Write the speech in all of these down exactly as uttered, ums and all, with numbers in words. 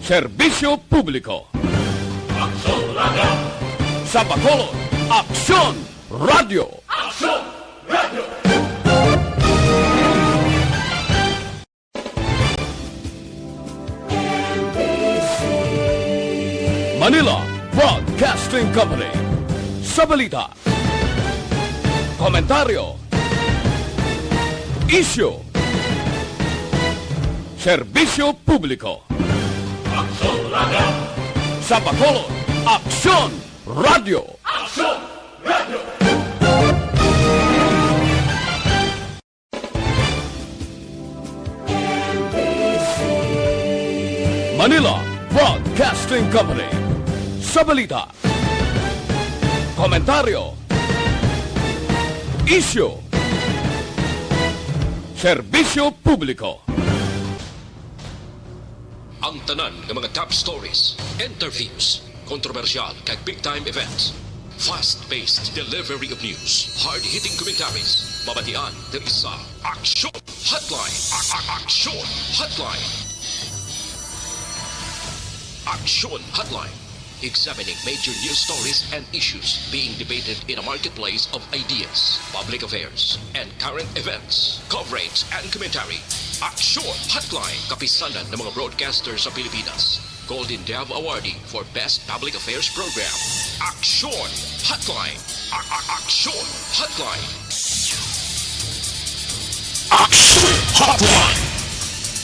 Serbisyo Publiko. Aksyon Radio. Sa Bacolod, Aksyon Radio. Aksyon Radio. Manila Broadcasting Company. Sa balita, komentaryo, isyu, serbisyo publiko. Aksyon Radio. Sa Bacolod, Aksyon Radio. Aksyon Radio. Manila Broadcasting Company. Sa balita, komentaryo, isyu, serbisyo publiko. Ang tanan nga mga top stories, interviews, kontrobersyal kag big time events. Fast-paced delivery of news, hard-hitting commentaries, mabatian diri sa Aksyon Hotline. A- a- Aksyon Hotline. Aksyon Hotline. Examining major news stories and issues being debated in a marketplace of ideas, public affairs, and current events. Coverage and commentary. Aksyon Hotline. Kapisanan ng mga broadcaster sa Pilipinas. Golden Dove Awardee for Best Public Affairs Program. Aksyon Hotline. A- a- Aksyon Hotline. Aksyon Hotline.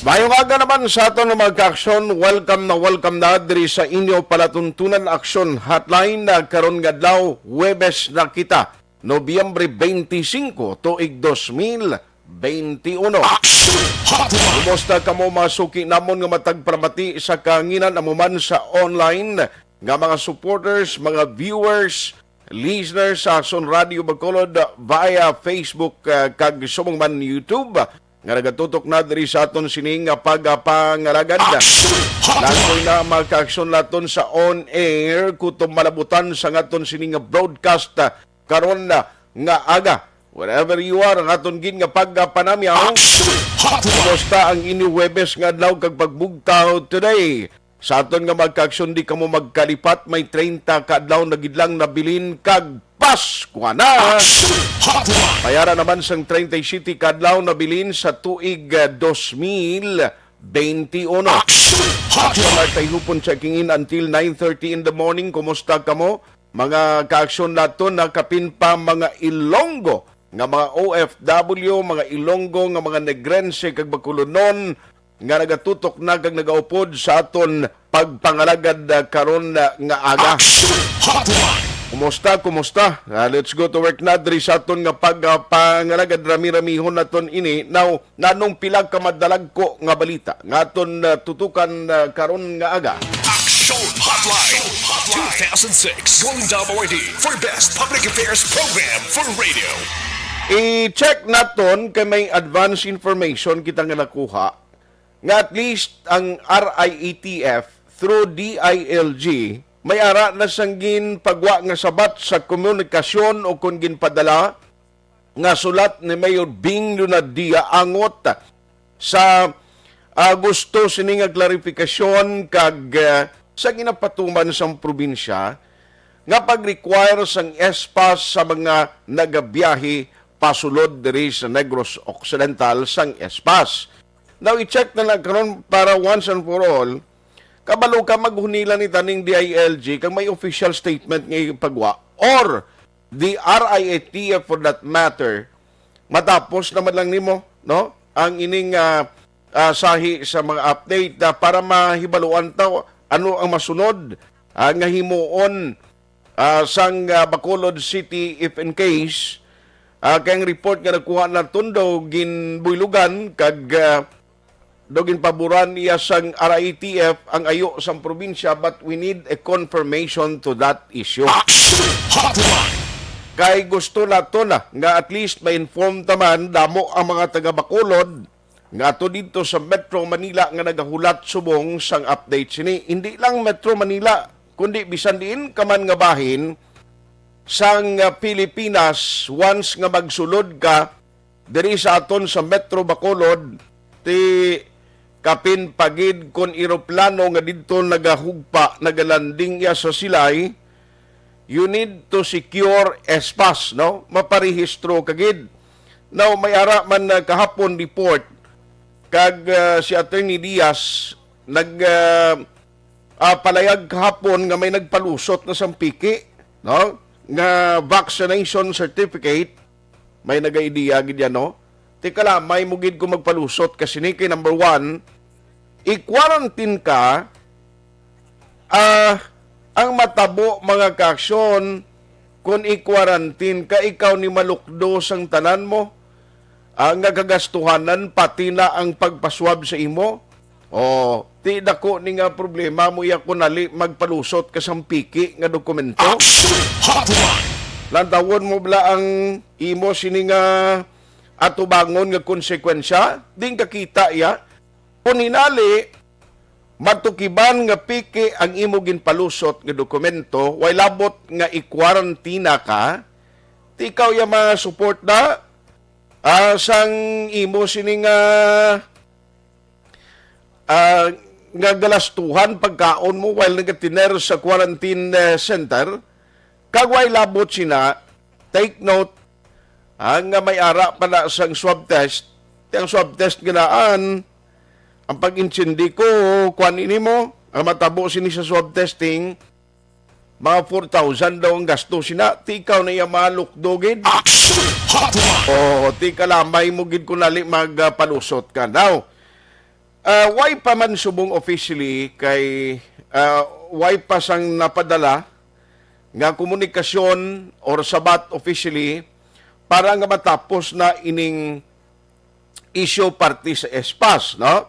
Mayong aga naman sa aton nga mga kaaksyon. Welcome na welcome na diri sa inyo palatuntunan Aksyon Hotline na karon nga adlaw, Huwebes na kita, Nobyembre twenty-five, tuig dos mil twenty-one. Aksyon Hotline. Kumusta kamo, mga suki namon nga matag palamati sa kahanginan, amo man sa online nga mga supporters, mga viewers, listeners sa Aksyon Radio Bacolod via Facebook, ah, kag subong man YouTube, nga nagatutok na diri sa aton sining nga pagpangalagad. Aksyon Hotline. Lagoy na, mga kaaksyon naton sa on air, kutob malabutan sa ngaton sining nga broadcast, ah, karon na nga aga. Wherever you are, ang aton gid nga pagpanamyaw. Aksyon Hotline. Kumusta ang inyo Huwebes nga adlaw kag pagbugtaw today? Sa aton nga mga kaaksyon, di kamo magkalipat, may treinta ka adlaw na gid lang nabilin kag Paskwa na. Aksyon Hotline. May ara naman sang treinta y siete ka adlaw nabilin sa tuig, ah, dos mil twenty-one. Aksyon Hotline. Aksyon Hotline, hupon checking in until nine thirty in the morning. Kumusta kamo? Mga kaaksyon naton, na kapin pa mga Ilonggo nga mga O F W, mga Ilonggo nga mga Negrense kag Bacolodnon nga nagatutok na kag nagaupod sa aton pagpangalagad, ah, karon, ah, nga aga. Aksyon Hotline. Kumusta? Kumusta? Ah, let's go to work na diri sa aton nga pagpangalagad. Rami-ramihon naton ini. Now, nanong pila ka madalagko nga balita nga aton, ah, tutukan, ah, karon nga aga? Aksyon Hotline two thousand six Golden Dove Awardee for Best Public Affairs Program for Radio. I-check naton kay may advance information kita nga nakuha nga at least ang R I A T F through D I L G may ara na sang ginpagwa nga sabat sa komunikasyon o kon ginpadala nga sulat ni Mayor Bing Lunadia angot sa, ah, gusto sini nga klarifikasyon kag, ah, sa ginapatuman sang probinsya nga pag-require sang S-Pass sa mga nagabiyahe pasulod diri sa Negros Occidental sang S-Pass. Now, i-check na lang karon para once and for all, kabalo ka, maghunila ni taning D I L G kag may official statement nga ipagwa, or the R I A T F for that matter, matapos naman lang nimo, no? Ang ining, ah, ah, sahi sa mga update, ah, para mahibaluan ta ano ang masunod, ah, nga himuon, ah, sang, ah, Bacolod City, if in case, ah, kay ang report nga nakuha naton daw ginbuylugan kag, ah, daw ginpaboran iya sang R I T F ang ayo sang probinsya, but we need a confirmation to that issue. Action Hotline! Kay gusto naton na nga at least ma-inform ta man, damo ang mga taga Bacolod nga ato didto sa Metro Manila nga nagahulat subong sang update sini. Hindi lang Metro Manila, kundi bisan diin ka man nga bahin sang, ah, Pilipinas, once nga magsulod ka diri sa aton sa Metro Bacolod, ti kapin pa gid kon eroplano nga didto nagahugpa, nagalanding iya sa Silay, you need to secure S pass, no? Maparehistro ka gid. Now, may ara man, ah, kahapon report kag, ah, si Attorney Diaz nag, ah, ah, palayag kahapon nga may nagpalusot na sang piki, no? Nga vaccination certificate, may nagaidiya gid yan, no? Ti kalamay mo gid kung magpalusot ka sini kay, number one, i-quarantine ka, ah, ang matabo, mga kaaksyon, kung i-quarantine ka, ikaw ni malukdo sang tanan mo, ah, nga kagastuhanan, pati na ang pagpaswab sa imo. O, ti dako ni nga problema mo iya kung nali magpalusot ka sang piki nga dokumento. Action Hotline! Lantawon mo bala ang imo sini nga atubangon nga konsekwensya? Di ka kita iya. Kung hinali, matukiban nga piki ang imo ginpalusot nga dokumento, way labot nga i-quarantina ka, ti ikaw iya ma-support na, ah, sang imo sini nga, ah, nga galastuhan pagkaon mo while nagatiner sa quarantine, eh, center. Kag way labot sina, take note, ah, nga may ara pa na sang swab test. Ti ang swab test ganaan, ang pag-intindi ko, kuan ini mo, ang matabo sini sa swab testing, mga four thousand daw ang gasto sina. Ti ikaw na iya malukdo gid. Action Hotline! O, ti kalamay mo gid kung nali magpalusot ka. Now, ah, way pa man subong officially kay, ah, way pa sang napadala nga komunikasyon or sabat officially para nga matapos na ining issue parte sa S pass, no?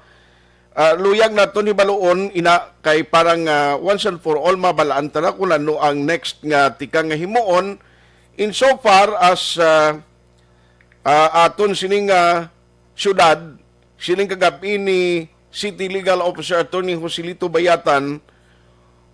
Ah, luyag naton hibaluon ina kay parang, ah, once and for all mabalaan ta na kung ano ang next nga tikang nga himuon insofar as, ah, ah, aton sining, ah, syudad, sining kagab-i ni City Legal Officer Attorney Joselito Bayatan,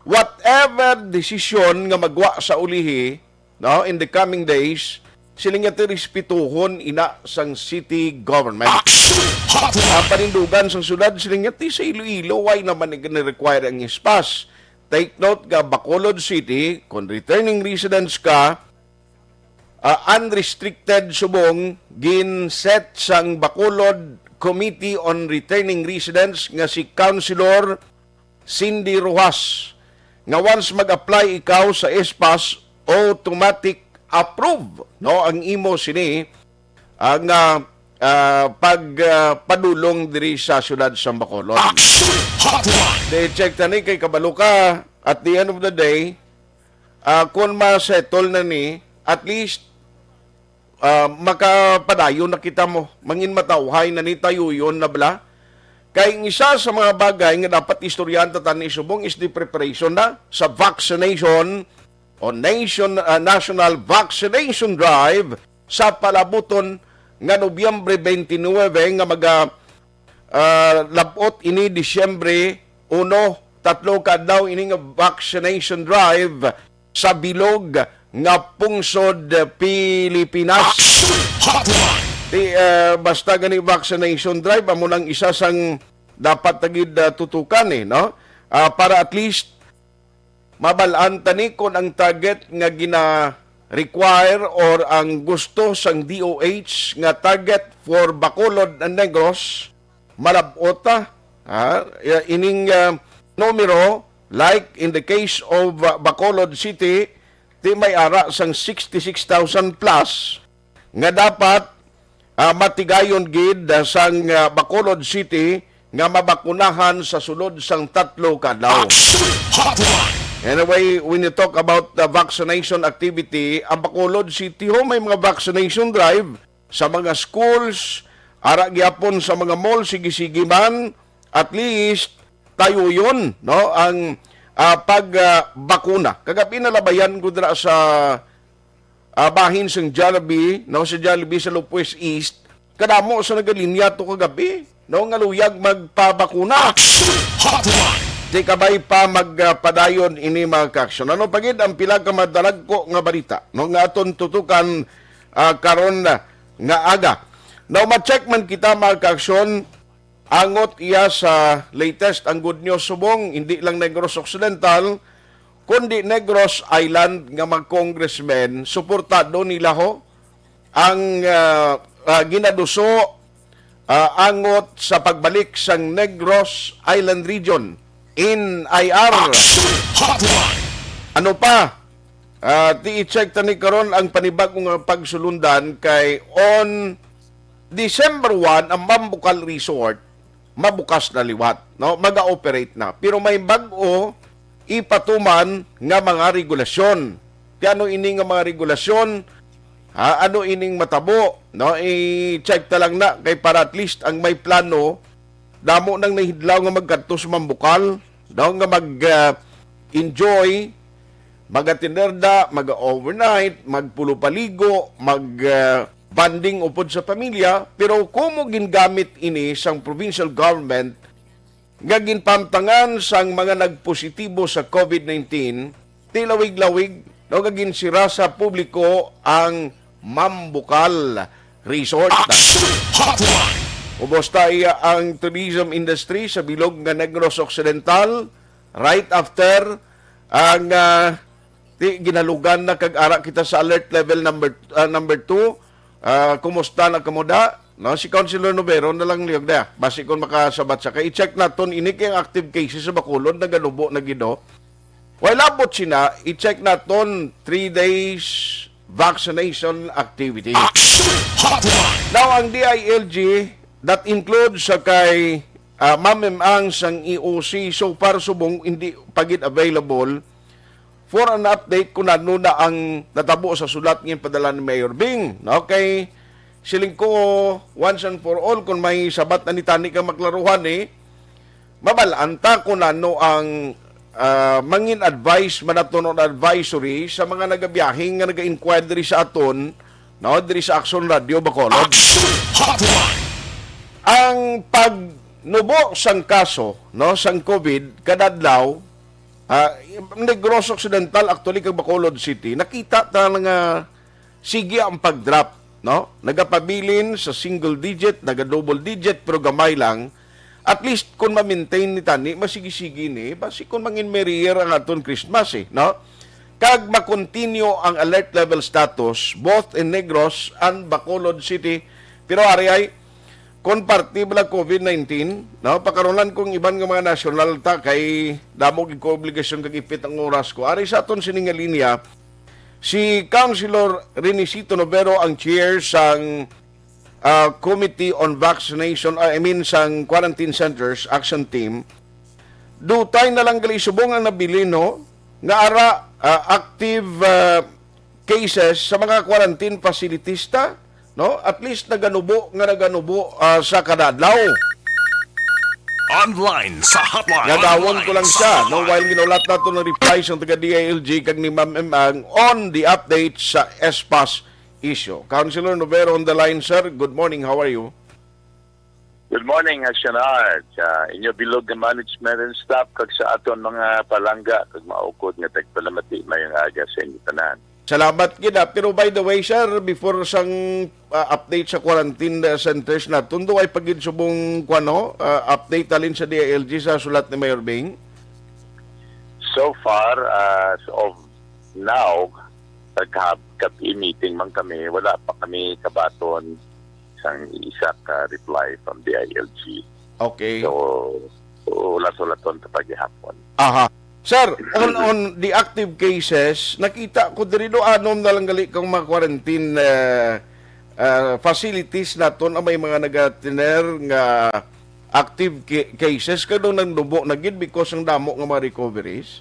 whatever desisyon nga magwa sa ulihi, no, in the coming days, siling niya ti respetuhon ina sang city government. Action Hotline! Ang panindugan sang syudad, siling niya ti sa Iloilo, way naman ni require ang S pass. Take note nga Bacolod City, kung returning residents ka, ah, unrestricted subong gin-set sang Bacolod Committee on Returning Residents nga si Councilor Cindy Rojas nga once mag-apply ikaw sa S pass, automatic approve, no, ang imo sini, ang, ah, ah, pag, ah, padulong diri sa siyudad sa Bacolod. Action Hotline! Di check tani kay kabalo ka, at the end of the day, ah, kung ma-settle na ni, at least, ah, makapadayon na kita mo. Mangin matawhay na ni, tayuyon na bala. Kay ang isa sa mga bagay nga dapat istoryahan ta tani subong is the preparation na sa vaccination o nation, ah, national vaccination drive sa palabuton nga Nobyembre twenty-nine nga maga, ah, labot ini Disyembre uno, tatlo ka adlaw ini nga vaccination drive sa bilog nga pungsod Pilipinas. Action Hotline! Di, ah, basta gani vaccination drive, amo nang isa sang dapat ta gid, ah, tutukan, eh, no? Ah, para at least mabal-an ta ni kon ang target nga gina-require or ang gusto sang D O H nga target for Bacolod and Negros, malab-ot ta, ha? Ya, ining, ah, numero, like in the case of, ah, Bacolod City, ti may ara sang sixty-six thousand plus nga dapat, ah, matigayon gid, ah, sang, ah, Bacolod City nga mabakunahan sa sulod sang tatlo ka adlaw. Action Hotline! Anyway, when you talk about the vaccination activity, ang Bacolod City ho may mga vaccination drive sa mga schools, ara gyapon sa mga mall, sige-sige man, at least, tayuyon, no, ang, ah, pag, ah, bakuna. Kagab-i nalabayan ko dira sa, ah, bahin sang Jollibee, no, sa Jollibee sa Lopez East, kadamo sa nagalinya to kagab-i, no, nga luyag magpabakuna. Action Hotline! Di kabay pa magpadayon ini, mga kaaksyon. Ano pa gid ang pila ka madalagko nga balita, no, nga aton tutukan, ah, karon na nga aga? Now, ma-check man kita, mga kaaksyon, Angot iya sa latest ang good news subong, hindi lang Negros Occidental, kundi Negros Island nga mga congressmen, suportado nila ho ang, ah, ah, ginaduso, ah, angot sa pagbalik sang Negros Island Region, N I R. Action Hotline! Ano pa? Ah, ti i-check ta ni karon ang panibag-o nga pagsulundan kay on December one, ang Mambucal Resort mabukas na liwat, no? Maga-operate na. Pero may bag-o ipatuman nga mga regulasyon. Ti ano ini nga mga regulasyon? Ha, ano ining matabo, no? I-check ta lang na kay para at least ang may plano, damo nang nahidlaw nga magkadto sa Mambucal, no? Nga mag, ah, enjoy, maga-tinerda, maga-overnight, magpulo paligo, mag, ah, bonding upod sa pamilya, pero kumo gingamit ini sang provincial government nga ginpamtangan sang mga nagpositibo sa COVID nineteen, ti lawig-lawig, no, nga ginsira sa publiko ang Mambucal Resort. Action Hotline! Kumusta iya ang tourism industry sa bilog nga Negros Occidental right after ang, ah, ti ginalugan na kag ara kita sa alert level number, ah, number two? Ah, kumusta na kamo da? No, si Councilor Novero na lang liyog da. Basi kung makasabat siya. Kay i-check naton ini kay ang active cases sa Bacolod naganubo na gid, oh. While abot sina, i-check naton three days vaccination activity. Action Hotline! Now, ang D I L G, that includes sa kay, ah, Ma'am M. Ang sang E O C, so far subong hindi pa gid available for an update kung ano na ang natabo sa sulat nga padala ni Mayor Bing. No? Kay siling ko, once and for all, kung may sabat na ni tani ka maklaruhan eh, mabal-an ta kung ano ang, ah, mangin advice man aton on advisory sa mga nagabiyahe nga naga-inquire diri sa aton, no, diri sa Action Radio Bacolod. Action Hotline! Ang pagnubo sang kaso, no, sang COVID kada adlaw, ah, Negros Occidental, actually, kag Bacolod City, nakita ta na nga sige ang pag-drop, no? Nagapabilin sa single digit, naga-double digit, pero gamay lang. At least, kung ma-maintain ni tani, masigi-sigi ni, basi kung mangin merrier ang aton Christmas, eh, no? Kag ma-continue ang alert level status, both in Negros and Bacolod City. Pero ari ay, kung parte bala COVID nineteen, no? Pakaronan kong iban nga mga nasyonal ta kay damo gid ko obligasyon kag ipit ang oras ko. Ari sa aton sini nga linya, si Councilor Renisito Novero ang chair sang, ah, Committee on Vaccination, ah, I mean, sang Quarantine Centers Action Team. Dutay na lang gali subong ang nabilin, no? Nga ara, ah, active, ah, cases sa mga quarantine facilities ta, no? At least naganubo nga naganubo, ah, sa kada adlaw. Online sa hotline. Nadawon ko lang siya, no? While ginulat nato ng reply sa taga D I L G kag ni Ma'am M. Ang on the update sa S PAS issue. Councilor Novero on the line, sir. Good morning. How are you? Good morning, Action Art. Sa inyo bilog nga management and staff, kag sa aton mga palangga, kag maukod nga tagpalamati, mayong aga sa inyo tanan. Salamat gid, ah. Pero by the way, sir, before sang, ah, update sa quarantine, ah, centers naton, duay pa gid subong, kuwan, no? Ah, update halin sa D I L G sa sulat ni Mayor Bing? So far, as of now, kag-, kag-, meeting man kami, wala pa kami kabaton sang isa ka reply from D I L G. Okay. So, ulat-ulaton ta pa gihapon. Aha. Sir, on, on the active cases, nakita ko diri do anom na lang gali kang mga quarantine, eh, eh, facilities naton ang may mga nagatiner nga active ca-, cases, kay daw nagnubo na gid because ang damo nga mga recoveries.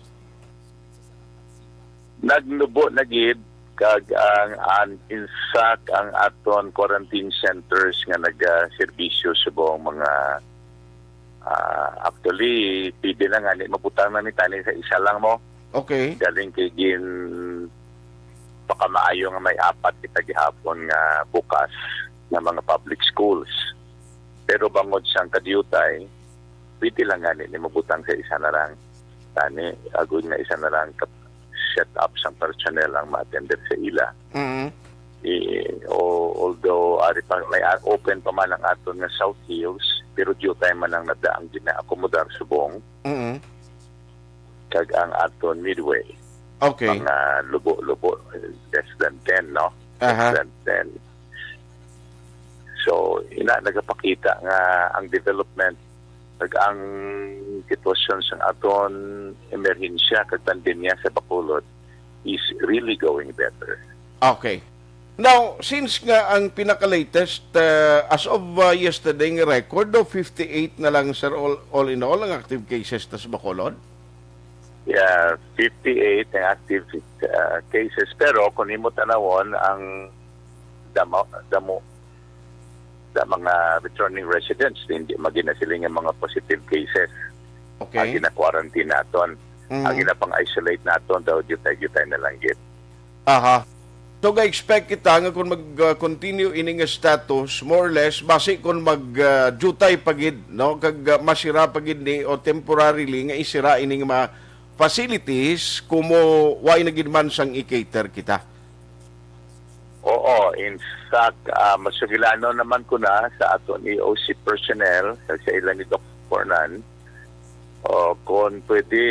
Nagnubo na gid, kag ang, ang insak ang aton quarantine centers nga nagaserbisyo subong mga, ah, actually, pwede na nga ni mabutang na ni tani sa isa lang mo. Okay. Galing kay gin pakamaayo nga may apat kita gihapon nga bukas nga mga public schools. Pero bangod sang kadiyutay, pwede lang gani ni mabutang sa isa na lang. Tani, agod nga isa na lang ka set up sang personnel ang ma-attender sa ila. Mm. Eh, o, although ari pa, may a-, open pa man ang aton nga South Hills, pero diutay man ang nadaang ginaakomodar subong, Mm. kag ang aton midway, Okay. mga lubo-lubo, less than ten, no? Aha. Less than ten. So, ina, nagapakita nga ang development, kag ang sitwasyon sang aton emerhensya kag pandemya sa Bacolod is really going better. Okay. Now, since nga ang pinaka-latest, uh, as of, uh, yesterday nga record, do fifty-eight na lang, sir, all, all in all, ang active cases ta sa Bacolod? Yeah, fifty-eight ang active, uh, cases. Pero kung imo tanawon, ang damo, damo sa mga returning residents, hindi magina sila nga mga positive cases. Okay. Ang gina-quarantine naton. Mm. Ang ginapang-isolate naton daw, diutay-diutay na lang gid. Aha. So, ga-expect kita nga kung mag-, uh, continue ini nga status, more or less, basi kung mag, uh, diutay pa gid, no? Kag, uh, masira pa gid ni o temporarily nga isira ini nga mga facilities, kumo wa na gid man sang i-cater kita. Oo, in fact, ah, masugilano naman ko na sa aton E O C personnel, sa, sa ila ni Doc Fornan, o kung pwede,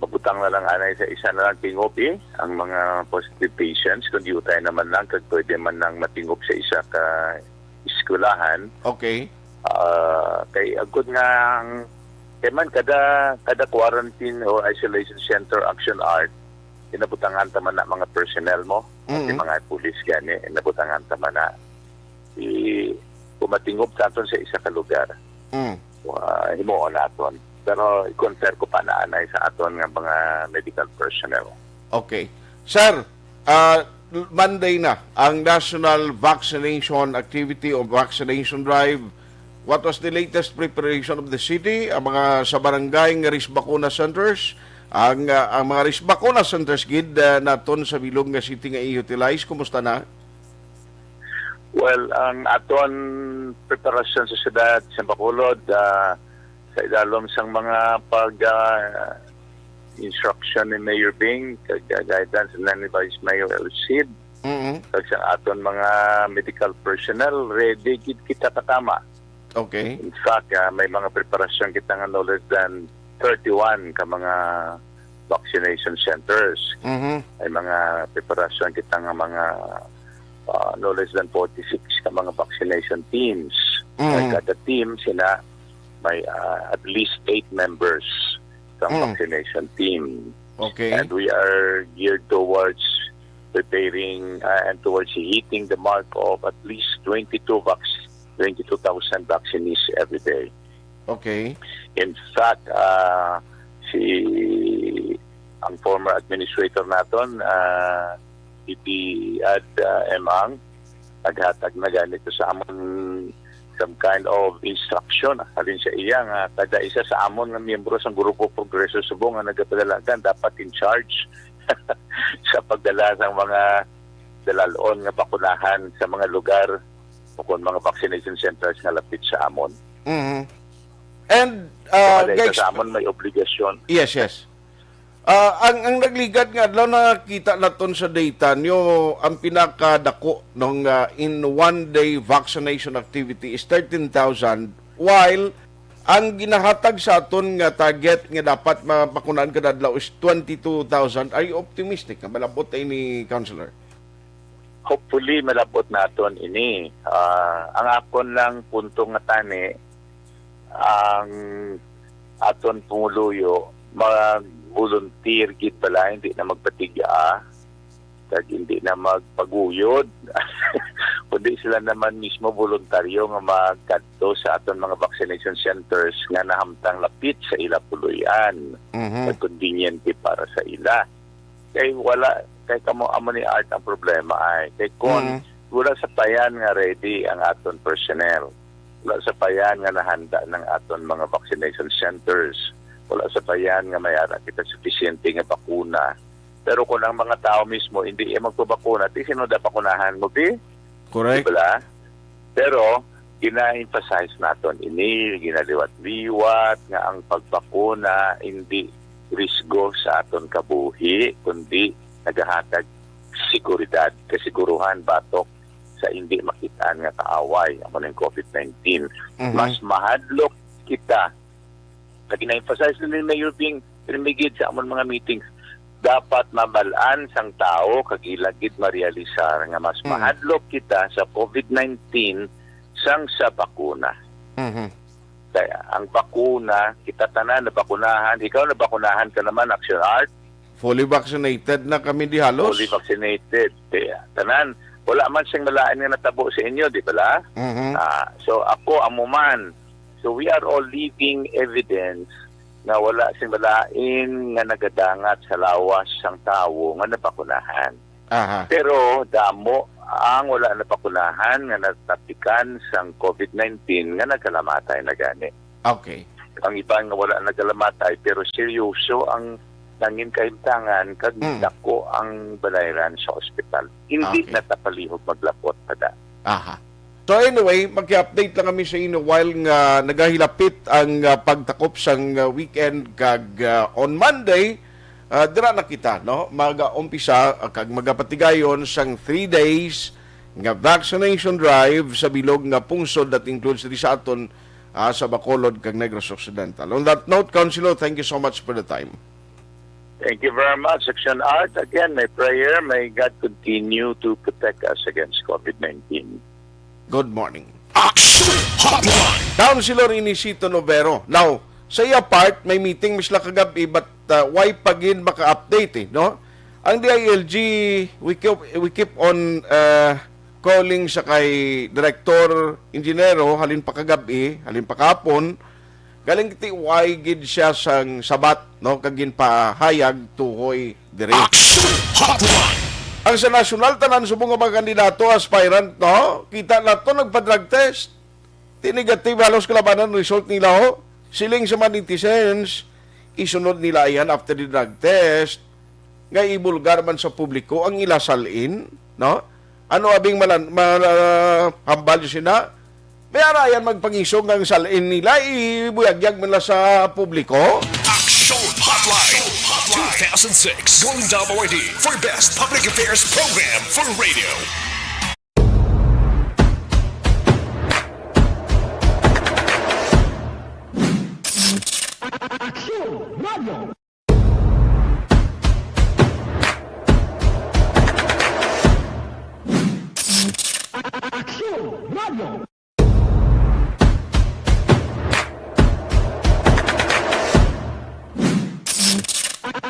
mabutang na lang anay sa isa na lang tingob, eh, ang mga positive patients, kung diutay naman lang, kag pwede man lang matingob sa isa ka eskwelahan. Okay. Ah, kay agud nga ang, kay man kada, kada quarantine o isolation center action art, ginabutangan ta man na mga personnel mo, Mm. mga pulis gani, ginabutangan ta man na. I, kung matingob sa aton sa isa ka lugar, Mm. ah, himuon naton. Pero i-confer ko pa na anay sa aton nga mga medical personnel. Okay. Sir, ah, Monday na ang National Vaccination Activity o Vaccination Drive. What was the latest preparation of the city? Ang mga sa barangay nga risk bakuna centers, ang, ah, ang mga risk bakuna centers gid, ah, naton sa bilog nga city nga i-utilize, kumusta na? Well, ang aton preparasyon sa siyudad sa Bacolod, ah, sa idalom sang mga pag, ah, instruction ni Mayor Bing, kag, ah, guidance na ni Vice Mayor Elcid, Mm-hmm. kag sa aton mga medical personnel, ready gid kita katama. Okay. In fact, ah, may mga preparasyon kita nga no less than thirty-one ka mga vaccination centers. Mm-hmm. May mga preparasyon kita nga mga, ah, no less than forty-six ka mga vaccination teams. Mm-hmm. May kada team sina may, ah, at least eight members sa Mm. vaccination team. Okay. And we are geared towards preparing, uh, and towards hitting the mark of at least twenty-two vac-, twenty-two thousand vaccinees every day. Okay. In fact, uh, si, ang former administrator naton, uh, V P Ad, uh, Emang, naghatag na gani to sa amon some kind of instruction, halin sa iya nga kada isa sa amon nga miyembro sang Grupo Progreso Subong nga nagapadalagan dapat in charge sa pagdala sang mga dalal-on nga bakunahan sa mga lugar o kon mga vaccination centers nga lapit sa amon. Mhm. And, So, uh, kada isa guys, sa amon may obligasyon. Yes, yes. Ah, ang, ang nagligad nga adlaw, nakita naton sa data nyo, ang pinakadako nung, ah, in one day vaccination activity is thirteen thousand, while ang ginahatag sa aton nga target nga dapat mabakunan kada adlaw is twenty-two thousand. Are you optimistic nga malabot ini, Councilor? Hopefully, malabot naton ini. Ah, ang akon lang punto nga tani, ang aton pumuluyo, mag-volunteer gid bala, hindi na magpatiga, kag hindi na magpaguyod, kundi sila naman mismo voluntaryo nga magkadto sa aton mga vaccination centers nga nahamtang lapit sa ila puloy-an, Mhm. kag convenient para sa ila. Kay wala, kay kamo, amo ni Art ang problema ay. Kay kon Mm. wala sa payan nga ready ang aton personnel, wala sa payan nga nahanda ng aton mga vaccination centers, wala sa payan nga may ara kita sufisyente nga bakuna. Pero kung ang mga tao mismo hindi iya magpabakuna, di sino da bakunahan mo, di? Correct. Di bala? Pero gina-emphasize naton ini, ginaliwat-liwat nga ang pagbakuna hindi risgo sa aton kabuhi, kundi nagahatag seguridad, kasiguruhan batok sa hindi makitaan nga kaaway, amo ning covid nineteen. Mhm. Mas mahadlok kita. Kag gina-emphasize ni Mayor Bing Remigid sa amon mga meetings, dapat mabal-an sang tawo kag ila gid marealisar nga mas Mm. mahadlok kita sa covid nineteen sang sa bakuna. Mhm. Kaya ang bakuna, kita tanan nabakunahan. Ikaw, nabakunahan ka naman, Action Art? Fully vaccinated na kami di halos. Fully vaccinated. Kaya, tanan, wala man sing malain nga natabo sa inyo, di bala? Mhm. Ah, so ako, amo man. So we are all living evidence nga wala sing malain nga nagadangat sa lawas sang tawo nga nabakunahan. Aha. Pero damo ang wala nabakunahan nga natapikan sang covid nineteen nga nagkalamatay na gani. Okay. Ang iban nga wala nagkalamatay, pero seryoso ang nangin kahimtangan kag Mm. dako ang balayran sa ospital. Hindi Okay. na ta palihog maglapot pa da. Aha. So anyway, maki-update lang kami sa inyo while nga nagahilapit ang, ah, pagtakop sang, ah, weekend kag, ah, on Monday, ah, dira na kita, no? Mag-umpisa, ah, kag magapatigayon sang three days nga vaccination drive sa bilog nga pungsod that includes diri sa aton, ah, sa Bacolod kag Negros Occidental. On that note, Councilor, thank you so much for the time. Thank you very much, Action Art. Again, my prayer, may God continue to protect us against covid nineteen. Good morning. Action Hotline. Councilor Inisito Novero. Now, sa iya part, may meeting mi sila kagab-i, but, uh, why pa gid maka-update, eh, no? Ang D I L G, we keep, we keep on, uh, calling sa kay Director Ingenero, halin pa kagab-i, halin pa kahapon, galing ti why gid siya sang sabat, no, kag ginpahayag tuhoy diri. Action Hotline. Ang sa nasyonal, tanan subong nga mga kandidato, aspirant, no? Kita nato, nagpa-drug test. Ti negative halos kalabanan result nila, ho. Siling sa mga netizens, isunod nila yan after the drug test, nga ibulgar man sa publiko ang ila salin, no? Ano abing malan-, ma-, hambal nyo sina? May arayan magpangisog nga ang salin nila, ibuyagyag man la sa publiko? Action Hotline, two thousand six Golden Dome Awardee for Best Public Affairs Program for Radio. Action Radio. Action Radio.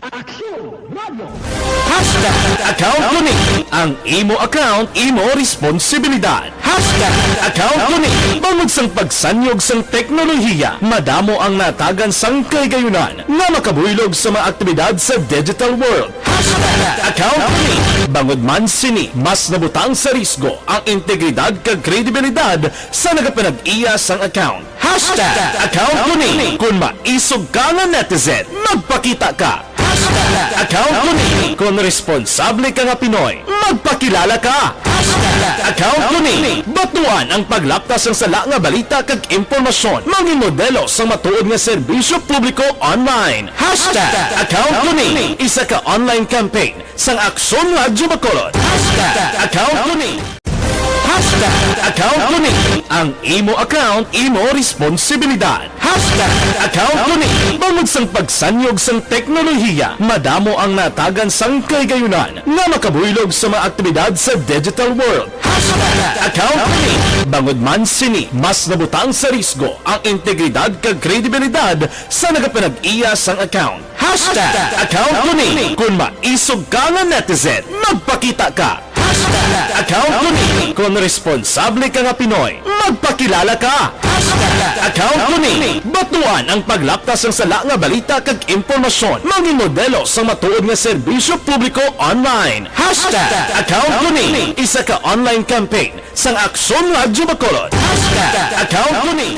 Action Radio. Hashtag account ko ni. Ang imo account, imo responsibilidad. Hashtag account ko ni. Bangod sang pagsanyog sang teknolohiya, madamo ang natagan sang kahigayunan nga makabuylog sa mga aktibidad sa digital world. Hashtag account ko ni. Bangod man sini, mas nabutang sa risgo ang integridad kag kredibilidad sa nagapanag-iya sang account. Hashtag account ko ni. Kung maisog ka nga netizen, magpakita ka. Hashtag account ko ni. Kung responsable ka nga Pinoy, magpakilala ka. Hashtag account ko ni. Batuan ang paglapta sang sala nga balita kag impormasyon. Mangin modelo sang matuod nga serbisyo publiko online. Hashtag account ko ni. Isa ka online campaign sang Aksyon Radyo Bacolod. Hashtag account ko ni. Hashtag account ko ni. Ang imo account, imo responsibilidad. Hashtag account ko ni. Bangod sang pagsanyog sang teknolohiya, madamo ang natagan sang kahigayunan nga makabuylog sa mga aktibidad sa digital world. Hashtag account ko ni. Bangod man sini, mas nabutang sa risgo ang integridad kag kredibilidad sa nagapanag-iya sang account. Hashtag account ko ni. Kung maisog ka nga netizen, magpakita ka. Hashtag account ko ni. Kung responsable ka nga Pinoy, magpakilala ka. Hashtag account ko ni. Batuan ang paglapta sang sala nga balita kag impormasyon. Mangin modelo sang matuod nga serbisyo publiko online. Hashtag account ko ni. Isa ka online campaign sang Aksyon Radyo Bacolod. Hashtag account ko ni.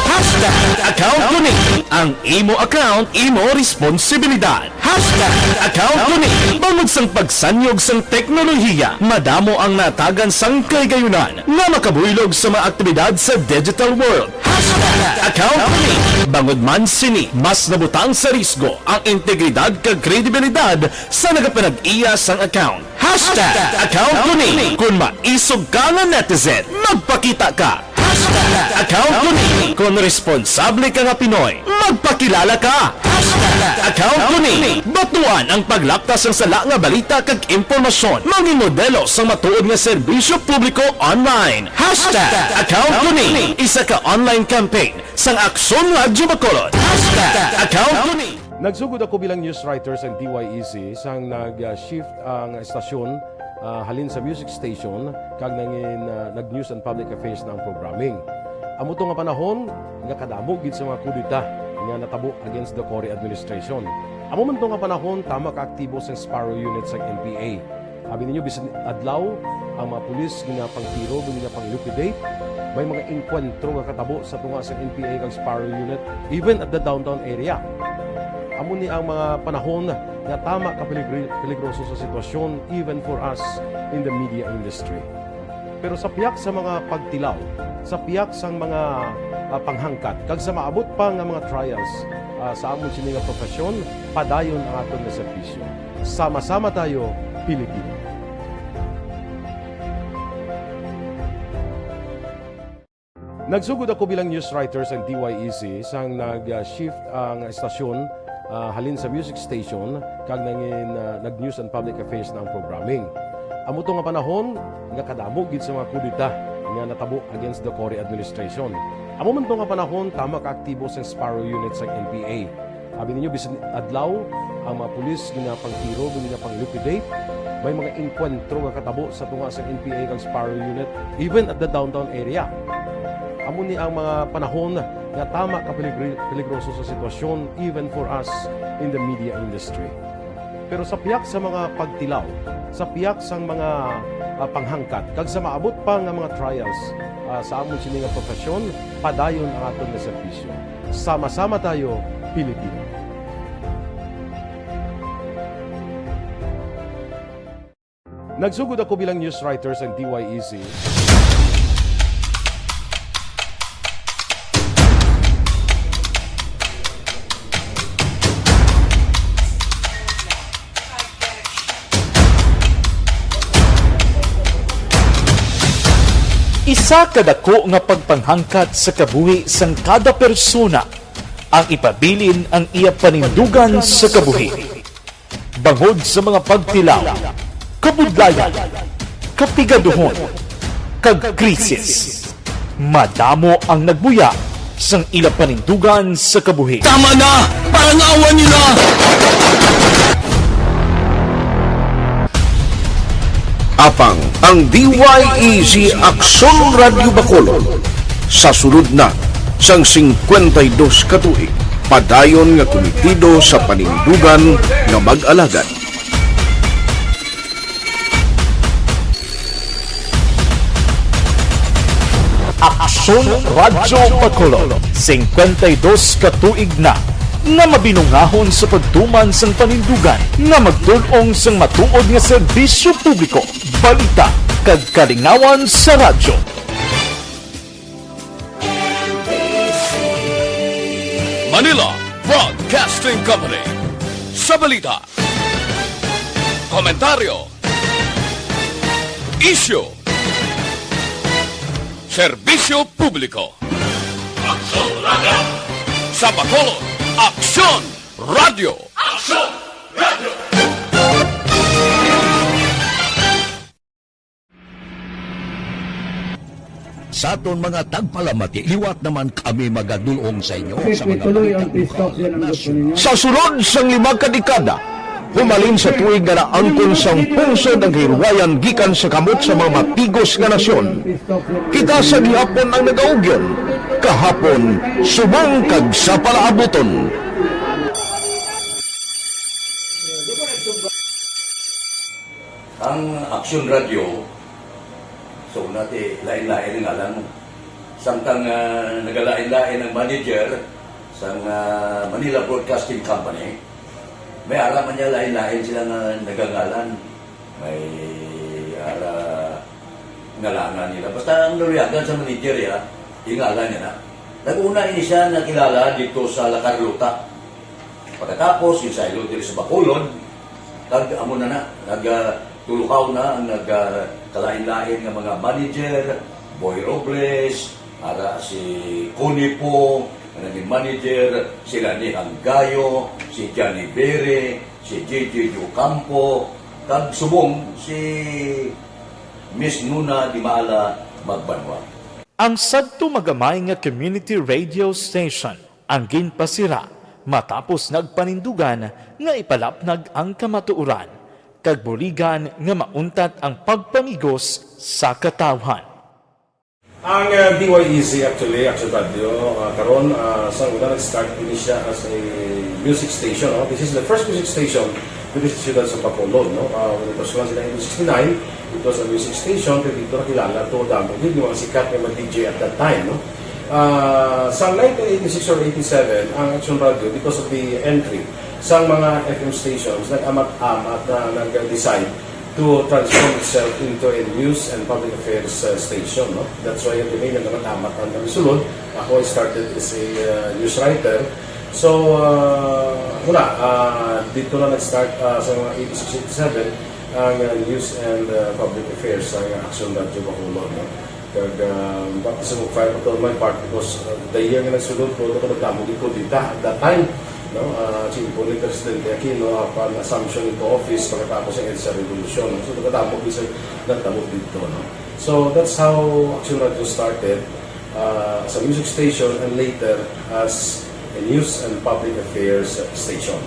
Hashtag account ko ni. Ang imo account, imo responsibilidad. Hashtag account ko ni. Bangod sang pagsanyog sang teknolohiya, madamo ang natagan sang kahigayunan nga makabuylog sa mga aktibidad sa digital world. Account ko ni. Bangod man sini, mas nabutang sa risgo ang integridad kag kredibilidad sa nagapanag-iya sang account. Hashtag account ko ni. Kung maisog ka nga netizen, magpakita ka. Hashtag account ko ni. Kung responsable ka nga Pinoy, magpakilala ka. Hashtag account ko ni. Batuan ang paglaktas sang sala nga balita kag impormasyon. Maging modelo sang matuod nga serbisyo publiko online. Hashtag account ko ni. Isa ka online campaign sang Aksyon Radyo Bacolod. Hashtag account ko ni. Nagsugod ako bilang news writer sa D Y E C sang nag-shift ang estasyon, ah, halin sa music station kag nangin, ah, nag-news and public affairs na ang programming. Amo to nga panahon nga kadamo gid sa mga kudeta nga natabo against the Cory administration. Amo man to nga panahon, tama ka aktibo sang Sparrow Unit sang N P A. Abi ninyo, bisan adlaw, ang mga pulis ginapangtiro, ginapang-liquidate. May mga engkwentro nga katabo sa tunga sang N P A kag Sparrow Unit, even at the downtown area. Amo ni ang mga panahon nga tama ka peligri-, peligroso sa sitwasyon, even for us in the media industry. Pero sa pihak sa mga pagtilaw, sa pihak sang mga, ah, panghangkat, kag sa maabot pa nga mga trials, ah, sa amon sini nga profesyon, padayon ang aton nga serbisyo. Sama-sama tayo, Pilipino. Nagsugod ako bilang news writer sa D Y E C sang nag-shift ang estasyon, ah, halin sa music station kag nangin, ah, nag-news and public affairs na ang programming. Amo to nga panahon nga kadamo gid sa mga kudeta nga natabo against the Cory administration. Amo man to nga panahon, tama ka aktibo sang Sparrow Unit sang N P A. Abi ninyo, bisan adlaw, ang mga pulis ginapangtiro, ginapang-liquidate. May mga engkwentro nga katabo sa tunga sa N P A kag Sparrow Unit, even at the downtown area. Amo ni ang mga panahon nga tama ka peligri-, peligroso sa sitwasyon, even for us in the media industry. Pero sa pihak sa mga pagtilaw, sa pihak sang mga, ah, panghangkat, kag sa maabot pa nga mga trials, ah, sa amon sini nga profesyon, padayon ang aton nga serbisyo. Sama-sama tayo, Pilipino. Nagsugod ako bilang news writer sa D Y E C. Isa ka dako nga pagpanghangkat sa kabuhi sang kada persona ang ipabilin ang iya panindugan sa kabuhi. Bangod sa mga pagtilaw, kabudlayan, kapigaduhon, kag krisis, madamo ang nagbuya sang ila panindugan sa kabuhi. Tama na! Parangawan nila! Apang ang D Y E C Aksyon Radyo Bacolod sa sulod na sang singkwenta y dos ka tuig, padayon nga kumitido sa panindugan nga mag-alagad. Aksyon Radyo Bacolod, singkwenta y dos ka tuig na nga mabinungahon sa pagtuman sang panindugan nga magdul-ong sang matuod nga serbisyo publiko, balita, kag kalingawan sa radyo. Manila Broadcasting Company. Sa balita, komentaryo, isyu, serbisyo publiko. Aksyon Radyo. Sa Bacolod, Aksyon Radyo. Aksyon Radyo. Sa aton mga tagpalamati, liwat naman kami magadul-ong sa inyo sa mga balita buhaton nga nasyon. Sa sulod sang lima ka dekada, humalin sa tuig nga naangkon sang pungsod ang kahilwayan gikan sa kamot sa mga matigos nga nasyon, kita sa gihapon ang nagaugyon, kahapon, subong kag sa palaabuton. Ang Aksyon Radyo, sa una ti, lain-lain ang ngalan. Samtang, ah, nagalain-lain ang manager sang, ah, Manila Broadcasting Company, may ara man niya lain-lain sila nga nagangalan. May ara ngalanan nila. Basta ang naluyagan sa manager, ya, ingalan niya na. Nag-una ini siya nakilala dito sa La Carlota. Pagkatapos, ginsaylo diri sa Bacolod, kag amo na na, nag, ah, tulukaw na ang nag, ah, kalain-lain nga mga manager, Boy Robles, ara si Connie Pong, nga naging manager, sila ni Hanggayo, si Johnny Bere, si J J Ocampo, kag subong si Miss Nuna Dimala Magbanwa. Ang sadto magamay nga community radio station ang ginpasira matapos nagpanindugan nga ipalapnag ang kamatuoran kag buligan nga mauntat ang pagpamigos sa katawhan. Ang, uh, D Y E Z actually, Action Radio, uh, karon, uh, sa una nag-start ini siya as a music station, no? This is the first music station diri sa siyudad sa Bacolod, no? Uh, when it was launched in nineteen sixty-nine, it was a music station, kay dito nakilala to, damo gyud yung mga sikat nga mga D J at that time, no? Uh, sa nineteen eighty-six or eighty-seven, ang Action Radio, because of the entry sa mga F M stations, nag-amat-amat na nag-decide to transform itself into a news and public affairs, uh, station, no? That's why kami nagkakatamat ang kami sulod. Ako, I started as a, uh, news writer. So, uh, wala, uh, dito na nag-start, uh, sa mga eighty-six, eighty-seven ang, uh, news and, uh, public affairs sa Action Radio Bacolod, no? Kag, ah, baptism of fire pa to on my part because, ah, the year nga nagsulod ko, ako nagdamo gid ko dita at that time, no? Ah, si Impo ni Presidente Aquino, upon assumption into office, pagkatapos ang EDSA Revolution, no? So, nagdamo gid sa nagdamo dito, no? So, that's how Action Radio started, ah, as a music station and later as a news and public affairs station.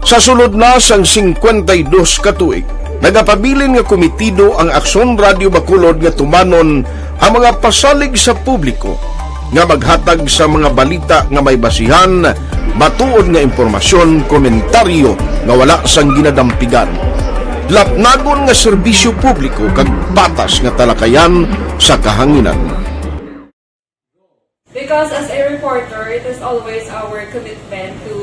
Sa sulod na sang singkwenta y dos ka tuig, nagapabilin nga komitido ang Aksyon Radio Bacolod nga tumanon ang mga pasalig sa publiko nga maghatag sa mga balita nga may basihan, matuod nga impormasyon, komentaryo nga wala sang ginadampigan, lapnagon nga serbisyo publiko kag patas nga talakayan sa kahanginan. Because as a reporter, it is always our commitment to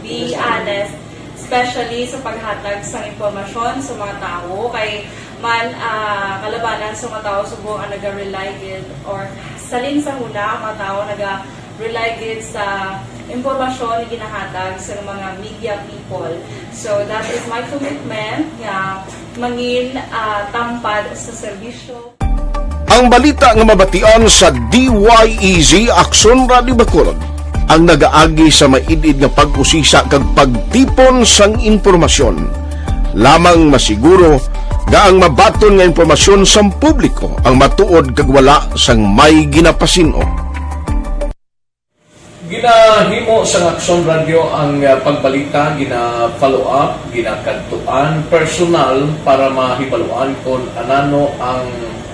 be honest, especially sa paghatag sang impormasyon sa mga tawo. Kay man, ah, kalabanan sa mga tawo subong ang naga-rely gid, or salin sa huna ang mga tawo naga-rely gid sa impormasyon nga ginahatag sa mga media people. So that is my commitment nga mangin, ah, tampad sa serbisyo. Ang balita nga mabatian sa D Y E Z Aksyon Radio Bacolod ang nagaagi sa maid-id nga pag-usisa kag pagtipon sang impormasyon. Lamang masiguro nga ang mabaton nga impormasyon sang publiko ang matuod kag wala sang may ginapasin-o. Ginahimo sang Aksyon Radio ang, ah, pagbalita, gina-follow up, ginakadtuan personal para mahibaluan kon anano ang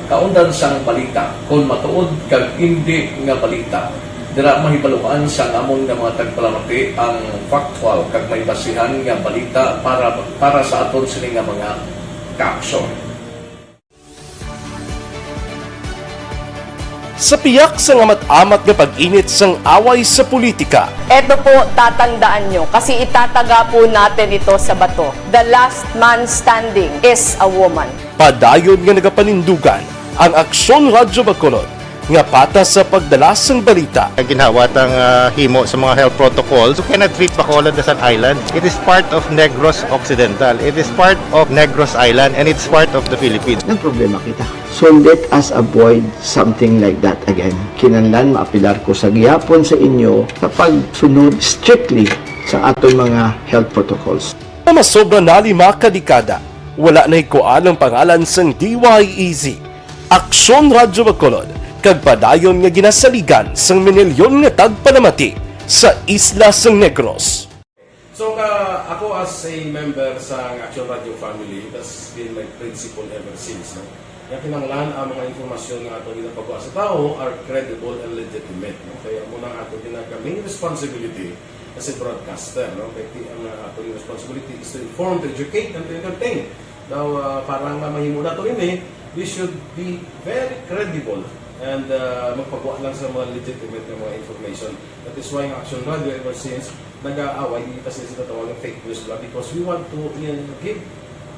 kaundan sang balita, kon matuod kag indi nga balita. Dira mahibaluan sang amon nga mga tagpalamati ang factual kag may basihan nga balita para, para sa aton sini nga mga kaaksyon. Sa piyak sang amat-amat nga pag-init sang away sa politika, Eto po, tatandaan nyo, kasi itataga po natin ito sa bato. The last man standing is a woman. Padayon nga nagapanindugan ang Aksyon Radyo Bacolod nga patas sa pagdala sang balita. Ang ginhawa tang, ah, himo sa mga health protocols, you cannot treat Bacolod as an island. It is part of Negros Occidental. It is part of Negros Island, and it's part of the Philippines. Nagproblema kita. So let us avoid something like that again. Kinahanglan maapelar ko sa gihapon sa inyo sa pagsunod strictly sa aton mga health protocols. Nga masobra na lima ka dekada, wala nahikuan ang pangalan sang D Y E Z, Aksyon Radyo Bacolod, kag padayon nga ginasaligan sang minilyon nga tagpalamati sa isla sang Negros. So, ka, ako as a member sa Action Radio family, that's been my principle ever since, no? Nga kinahanglan ang mga impormasyon nga ato ginapagwa sa tawo are credible and legitimate, no? Kaya amo na ato ginag-, main responsibility as a broadcaster, no? Kay ti-, ang, uh, ato responsibility is to inform, to educate, and to entertain. Now, uh, para nga mahimo nato ini, we should be very credible and, uh, magpagwa lang sa mga legitimate nga mga information. That is why ang Action Radio ever since nag-aaway, hindi kasi sila tawag ng fake news ba, because we want to, uh, give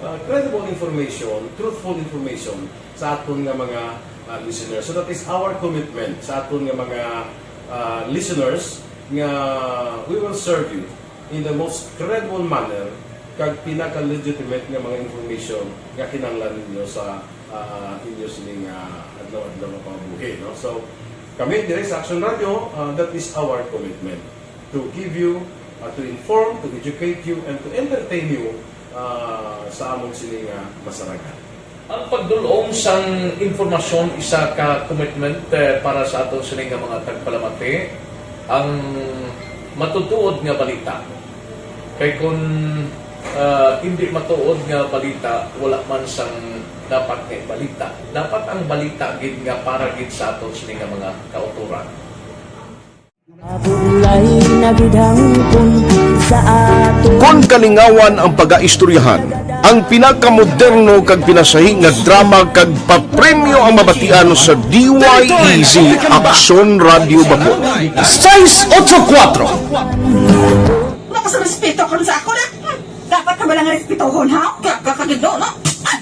uh, credible information, truthful information sa aton nga mga, uh, listeners. So that is our commitment sa aton nga mga, uh, listeners, nga we will serve you in the most credible manner kag pinaka-legitimate nga mga information nga kinahanglan ninyo sa, uh, inyo sining, uh, adlaw-adlaw nga pangabuhi, no? So, kami dire sa Action Radio, uh, that is our commitment to give you, uh, to inform, to educate you, and to entertain you, uh, sa amon sini nga masaragan. Ang pagdul-ong sang impormasyon isa ka commitment, eh, para sa aton sini nga mga tagpalamati. Ang matutuod nga balita. Kay kun, ah, hindi matuod nga balita, wala man sang dapat nga balita. Dapat ang balita gid nga para gid sa aton sini nga mga kautoran. Mabulay na gid hangpon sa ato. Kon kalingawan ang pagaistoryahan, ang pinakamoderno kag pinasahi nga drama kag papremyo ang mabatian sa D Y E Z Aksyon Radio Bacol. Seis ocho kuatro. Wala ka sa respeto karon sa ako na. Hmm, dapat ka ba lang respetohon, ha? Ka-, ka-, kagido, no? Ay!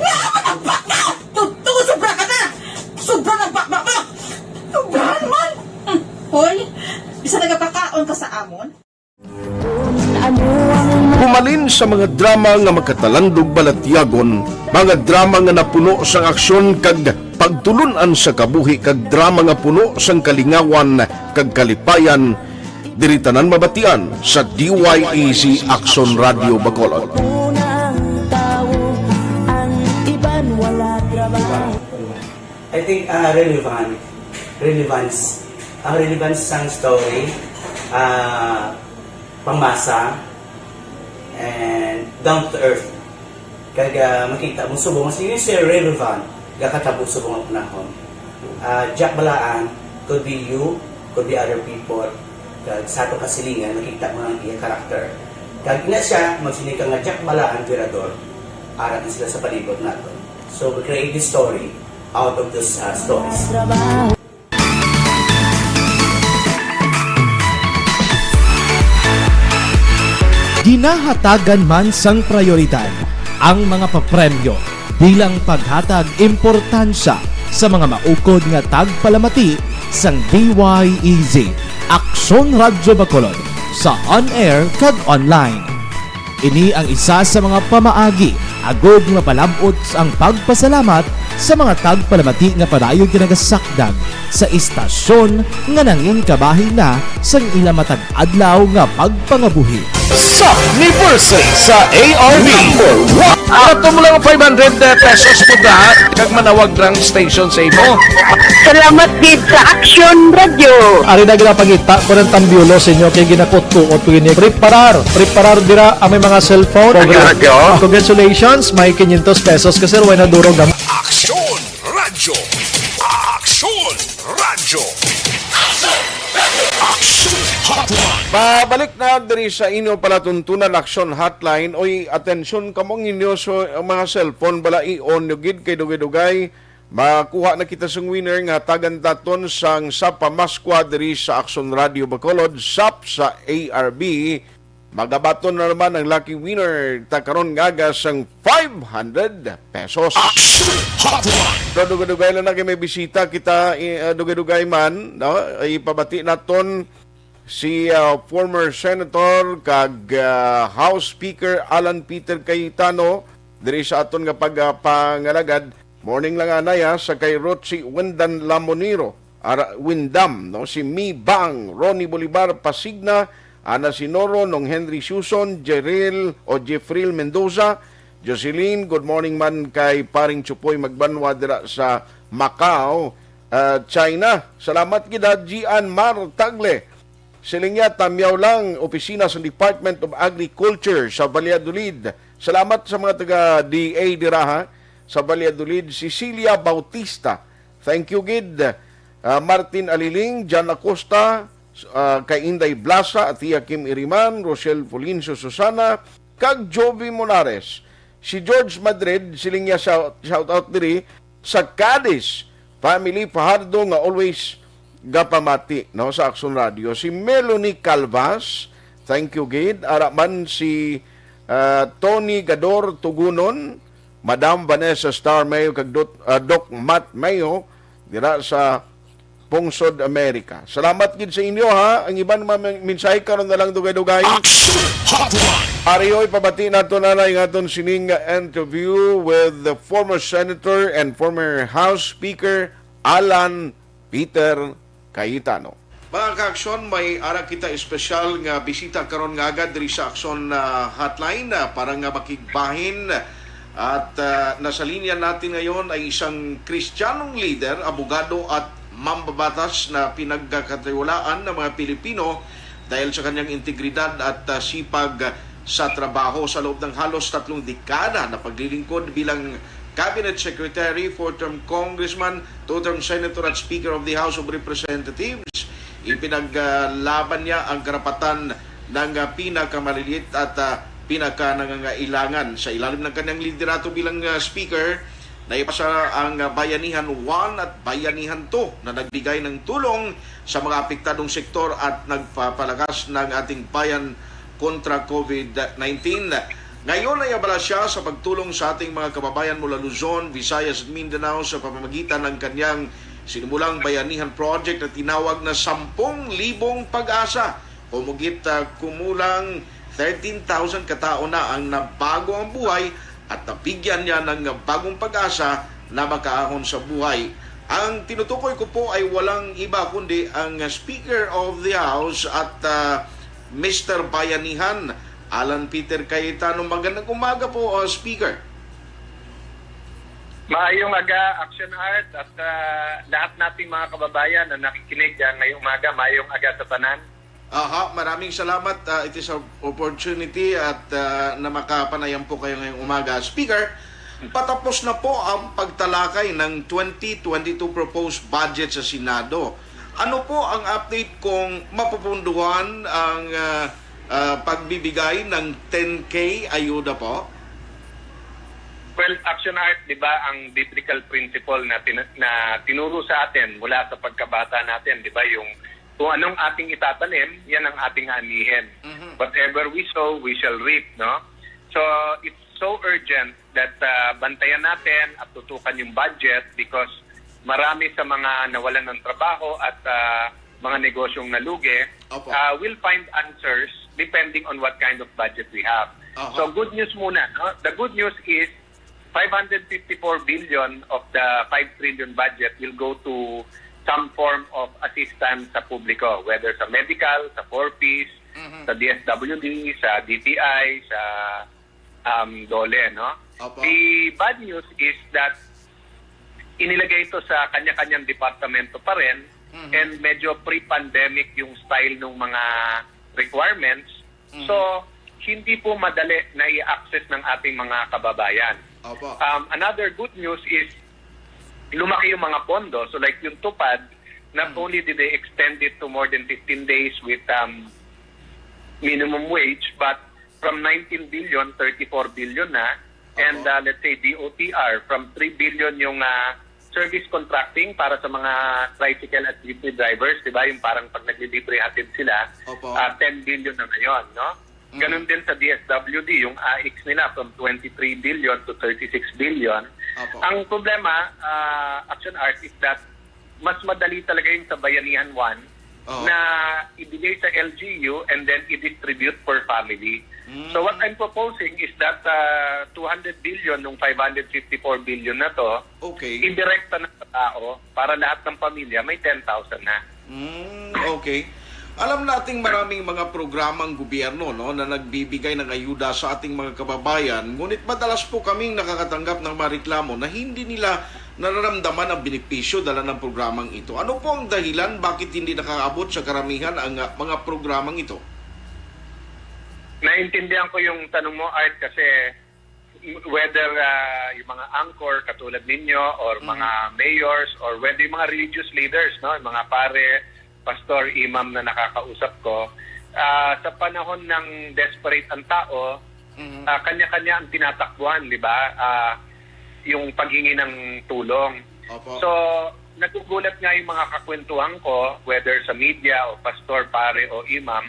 Wala ka na baka! Tutu, sobra ka na! Sobra na baka mo! Sobra naman! Hmm, hoy, isa nagapakaon ka sa amon? Humalin sa mga drama nga makatalandog balatyagon, mga drama nga napuno sang aksyon kag pagtulun-an sa kabuhi kag drama nga puno sang kalingawan kag kalipayan, diri tanan mabatian sa D Y E Z Aksyon Radio Bacolod. I think, ah, relevant. Relevance. Ang relevance sang story, ah, pangmasa, and down to earth. Kag, ah, makita mo subong, mas yun siya relevant, gakatabo subong ang panahon. Ah, Jack Balaan, could be you, could be other people. Kag sa atong kasilingan, makita mo ang iya character. Kag ina siya, magsiling ka nga Jack Balaan, Virador, ara na sila sa palibot nato. So, we create this story out of those, uh, stories. Ginahatagan man sang prioridad ang mga papremyo bilang paghatag importansya sa mga maukod nga tagpalamati sang D Y E Z, Aksyon Radyo Bacolod, sa on-air kag online. Ini ang isa sa mga pamaagi agod mapalab-ot ang pagpasalamat sa mga tagpalamati nga padayon ginagasakdag sa istasyon nga nangin kabahin na sang ila matag adlaw nga pagpangabuhi. Sa anniversary sa A R B. Number one. Ato mo lang five hundred pesos po na kag manawag ng station sa imo. Salamat gid sa Action Radio. Ari na ginapangita ko ng tambiolo sa inyo kay ginakot-kuot ko ini. Preparar, preparar dira ang may mga cellphone. Action Radio. Congratulations, may quinientos pesos ka, sir. Way na duro gam- Action Radio. Action Radio. Action Hotline. Pabalik na diri sa inyo palatuntunan, Action Hotline. Oy, atensyon kamo ang inyo, so, ang mga cellphone bala i-on nyo gid kay dugay-dugay makuha na kita sang winner nga tagan taton sang sa pamaskwa diri sa Action Radio Bacolod, sap sa A R B. Magabaton na naman ang lucky winner ta karon nga aga sang five hundred pesos. Action Hotline. Pero dugay-dugay lang na kay may bisita kita, eh, dugay-dugay man, no? Ipabati naton si, ah, former Senator kag, ah, House Speaker Alan Peter Cayetano diri sa aton nga pag, ah, pangalagad. Morning lang anay, ha, sa kay Rochi Wendan Lamoniro. Ara, Windam, no? Si Mi Bang, Ronnie Bolivar Pasigna, Ana Sinoro, Nong Henry Suson, Jeril o Jeffril Mendoza, Jocelyn, good morning man kay paring Chupoy Magbanwa dira sa Macau, ah, China. Salamat gid, ha, Gian Mar Tagle. Siling niya, tamyaw lang, opisina sa Department of Agriculture sa Valladolid. Salamat sa mga taga D A dira, ha, sa Valladolid. Cecilia Bautista, thank you gid. Ah, Martin Aliling, John Acosta, ah, kay Inday Blasa, Atia Kim Iriman, Rochelle Fulincio Susana, kag Jovi Monares. Si George Madrid, siling niya, shout, shout out diri sa Cadiz, family Fajardo nga always gapamati, no, sa Action Radio. Si Melanie Calvas, thank you gid. Ara man si, ah, Tony Gador Tugunon, Madam Vanessa Star Mayo, kag Dot-, ah, Doc Matt Mayo, dira sa Pungsod, Amerika. Salamat gid sa inyo, ha. Ang iban mga men-, mensahe karon na lang dugay-dugay. Action Hotline. Ari, oy, pabati nato na lang aton sining interview with the former senator and former House Speaker Alan Peter Cayetano. Mga ka-aksyon, may ara kita espesyal nga bisita karon nga agad diri sa Aksyon, ah, Hotline, ah, para nga makigbahin. At, ah, nasa linya natin ngayon ay isang Kristiyanong leader, abogado at mambabatas na pinagkatiwalaan ng mga Pilipino dahil sa kanyang integridad at, ah, sipag sa trabaho. Sa loob ng halos tatlong dekada na paglilingkod bilang Cabinet Secretary, four-term Congressman, two-term Senator at Speaker of the House of Representatives, ipinaglaban niya ang karapatan ng, ah, pinakamaliliit at, ah, pinakanangangailangan. Sa ilalim ng kanyang liderato bilang, ah, Speaker, naipasa ang, ah, Bayanihan one at Bayanihan two na nagbigay ng tulong sa mga apektadong sektor at nagpapalakas ng ating bayan kontra COVID nineteen. Ngayon ay abala siya sa pagtulong sa ating mga kababayan mula Luzon, Visayas, at Mindanao sa pamamagitan ng kanyang sinimulang Bayanihan Project na tinawag na Sampung Libong Pag-asa. Kumugit, ah, kumulang thirteen thousand katao na ang nabago ang buhay at nabigyan niya ng bagong pag-asa na makaahon sa buhay. Ang tinutukoy ko po ay walang iba kundi ang Speaker of the House at, ah, Mister Bayanihan, Alan Peter Cayetano. Magandang umaga po, ah, Speaker. Maayong aga, Action Art, at, ah, lahat nating mga kababayan na nakikinig, ah, ngayong umaga. Maayong aga sa tanan. Aha, maraming salamat. Ah, it is an opportunity at, ah, na makapanayam po kayo ngayong umaga. Speaker, patapos na po ang pagtalakay ng twenty twenty-two proposed budget sa Senado. Ano po ang update kung mapupunduhan ang, ah, ah, pagbibigay ng ten K ayuda po? Well, Action Art, di ba, ang biblical principle na tin-, na tinuro sa atin mula sa pagkabata natin, di ba, yung kung anong ating itatanim, yan ang ating aanihin. Mhm. Whatever we sow, we shall reap, no? So, it's so urgent that, ah, bantayan natin at tutukan yung budget because marami sa mga nawalan ng trabaho at, ah, mga negosyong nalugi, Opo. ah, will find answers depending on what kind of budget we have. Oho. So, good news muna, no? The good news is five hundred fifty-four billion of the five trillion budget will go to some form of assistance sa publiko, whether sa medical, sa four Ps, Mhm. sa D S W D, sa D T I, sa, um, DOLE, no? Opo. The bad news is that inilagay ito sa kanya-kanyang departamento pa rin, Mhm. and medyo pre-pandemic yung style ng mga requirements. Mhm. So, hindi po madali na i-access ng ating mga kababayan. Opo. Um, another good news is lumaki yung mga pondo. So, like, yung TUPAD, not Mhm. only did they extend it to more than fifteen days with, um, minimum wage, but from nineteen billion, thirty-four billion na. And, Opo. uh, let's say, D O T R, from three billion yung, uh, service contracting para sa mga tricycle at jeepney drivers, di ba? Yung parang pag naglilibre hatid sila, Opo. uh, ten billion na ngayon, no? Mm. Ganun din sa D S W D, yung A I C nila from twenty-three billion to thirty-six billion. Opo. Ang problema, uh, Action Art, is that mas madali talaga yung sa Bayanihan one Oo. na ibigay sa L G U and then i-distribute per family. Mm. So what I'm proposing is that, uh, two hundred billion nung five hundred fifty-four billion na to, Okay. idirekta na sa tao para lahat ng pamilya may ten thousand na. Mm, okay. Alam nating maraming mga programang gobyerno, no, na nagbibigay ng ayuda sa ating mga kababayan, ngunit madalas po kaming nakakatanggap ng mga reklamo na hindi nila nararamdaman ang benepisyo dala ng programang ito. Ano po ang dahilan bakit hindi nakakaabot sa karamihan ang, ah, mga programang ito? Naintindihan ko yung tanong mo, Art, kasi whether, ah, yung mga anchor katulad ninyo or Mm. mga mayors or whether yung mga religious leaders, no, yung mga pare, pastor, imam na nakakausap ko, ah, sa panahon ng desperate ang tao, Mm. ah, kanya-kanya ang tinatakbuhan, di ba? Ah, yung paghingi ng tulong. Opo. So, nagugulat nga yung mga kakwentuhan ko, whether sa media o pastor, pare o imam,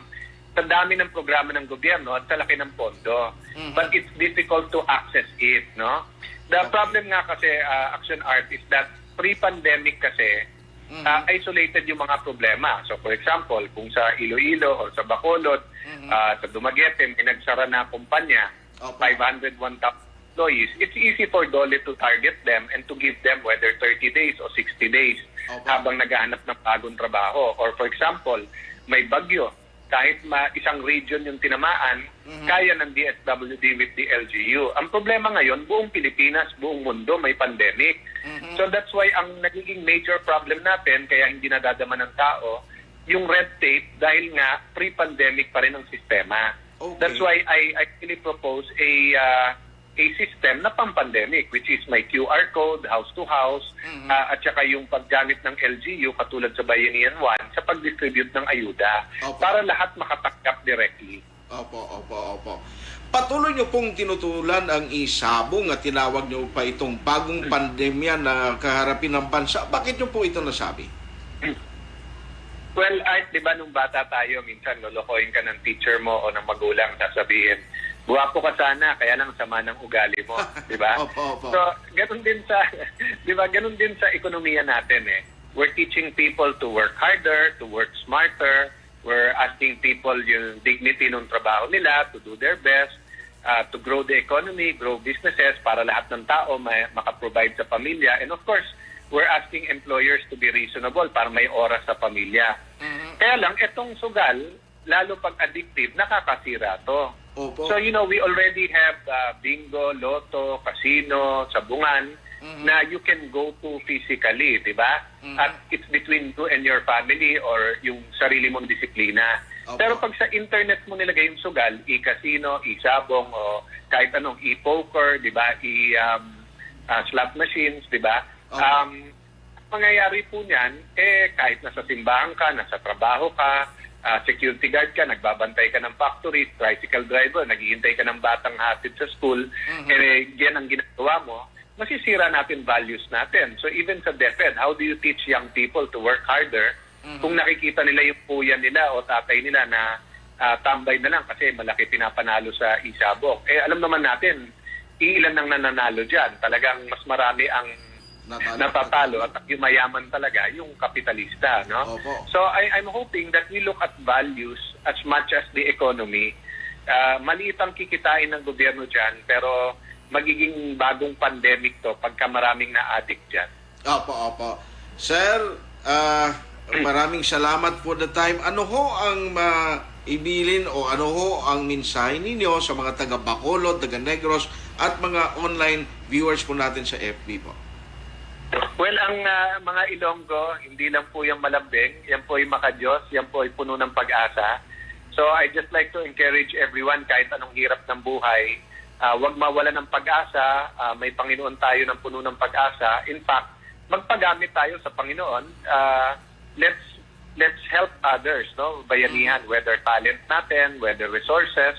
sa dami ng programa ng gobyerno at sa laki ng pondo. Mhm. But it's difficult to access it, no? The Okay. problem nga kasi, ah, Action Art, is that pre-pandemic kasi, Mhm. ah, isolated yung mga problema. So, for example, kung sa Iloilo or sa Bacolod, Mhm. ah, sa Dumaguete, may nagsara na kumpanya, Opo. five hundred, one thousand employees, it's easy for DOLE to target them and to give them whether thirty days o sixty days Opo. habang naghahanap ng bagong trabaho. Or for example, may bagyo, kahit ma isang region yung tinamaan, Mhm. kaya ng D S W D with the L G U. Ang problema ngayon, buong Pilipinas, buong mundo may pandemic. Mhm. So that's why ang nagiging major problem natin, kaya hindi nadadama ng tao, yung red tape dahil nga pre-pandemic pa rin ang sistema. Okay. That's why I, I really propose a, ah, a system na pang-pandemic, which is may Q R code, house to house, Mhm. ah, at saka yung paggamit ng L G U katulad sa Bayanihan One sa pag-distribute ng ayuda Opo. para lahat makatanggap directly. Opo, opo, opo. Patuloy niyo pong tinutulan ang isabong nga tinawag niyo pa itong bagong Hmm. pandemya na kaharapin ng bansa. Bakit niyo po ito nasabi? Well, Art, di ba nung bata tayo, minsan lolokohin ka ng teacher mo o ng magulang, sasabihin, "Guwapo ka sana, kaya lang sama ng ugali mo." Di ba? Opo, opo. So, ganun din sa, di ba, ganun din sa ekonomiya natin eh. We're teaching people to work harder, to work smarter. We're asking people yung dignity ng trabaho nila, to do their best, uh, to grow the economy, grow businesses para lahat ng tao may makaprovide sa pamilya. And of course, we're asking employers to be reasonable para may oras sa pamilya. Mhm. Kaya lang, itong sugal, lalo pag addictive, nakakasira to. Opo. So, you know, we already have, uh, bingo, lotto, casino, sabungan Mhm. na you can go to physically, di ba? Mhm. At it's between you and your family or yung sarili mong disiplina. Opo. Pero pag sa internet mo nilagay yung sugal, e-casino, e-sabong, o kahit anong e-poker, di ba? E, um, ah, slot machines, di ba? Opo. Um, mangyayari po niyan, eh, kahit nasa simbahan ka, nasa trabaho ka, ah, security guard ka, nagbabantay ka ng factory, tricycle driver, naghihintay ka ng batang hatid sa school, Mhm. eh, yan ang ginagawa mo, masisira natin values natin. So even sa DepEd, how do you teach young people to work harder Mhm. kung nakikita nila yung kuya nila o tatay nila na, ah, tambay na lang kasi malaki pinapanalo sa isabong? Eh, alam naman natin, iilan ang nananalo dyan. Talagang mas marami ang Natalo. natatalo at yung mayaman talaga, yung kapitalista, no? Opo. So, I, I'm hoping that we look at values as much as the economy. Ah, maliit ang kikitain ng gobyerno dyan, pero magiging bagong pandemic to pagka maraming na-addict dyan. Opo, opo. Sir, ah, maraming salamat for the time. Ano ho ang maibilin o ano ho ang mensahe ninyo sa mga taga Bacolod, taga Negros, at mga online viewers po natin sa F B po? Well, ang, ah, mga Ilonggo, hindi lang po yung malambing, yan po ay makadiyos, yan po ay puno ng pag-asa. So, I just like to encourage everyone, kahit anong hirap ng buhay, ah, wag mawala ng pag-asa, ah, may Panginoon tayo ng puno ng pag-asa. In fact, magpagamit tayo sa Panginoon. Ah, let's, let's help others, no? Bayanihan, Mm. whether talent natin, whether resources,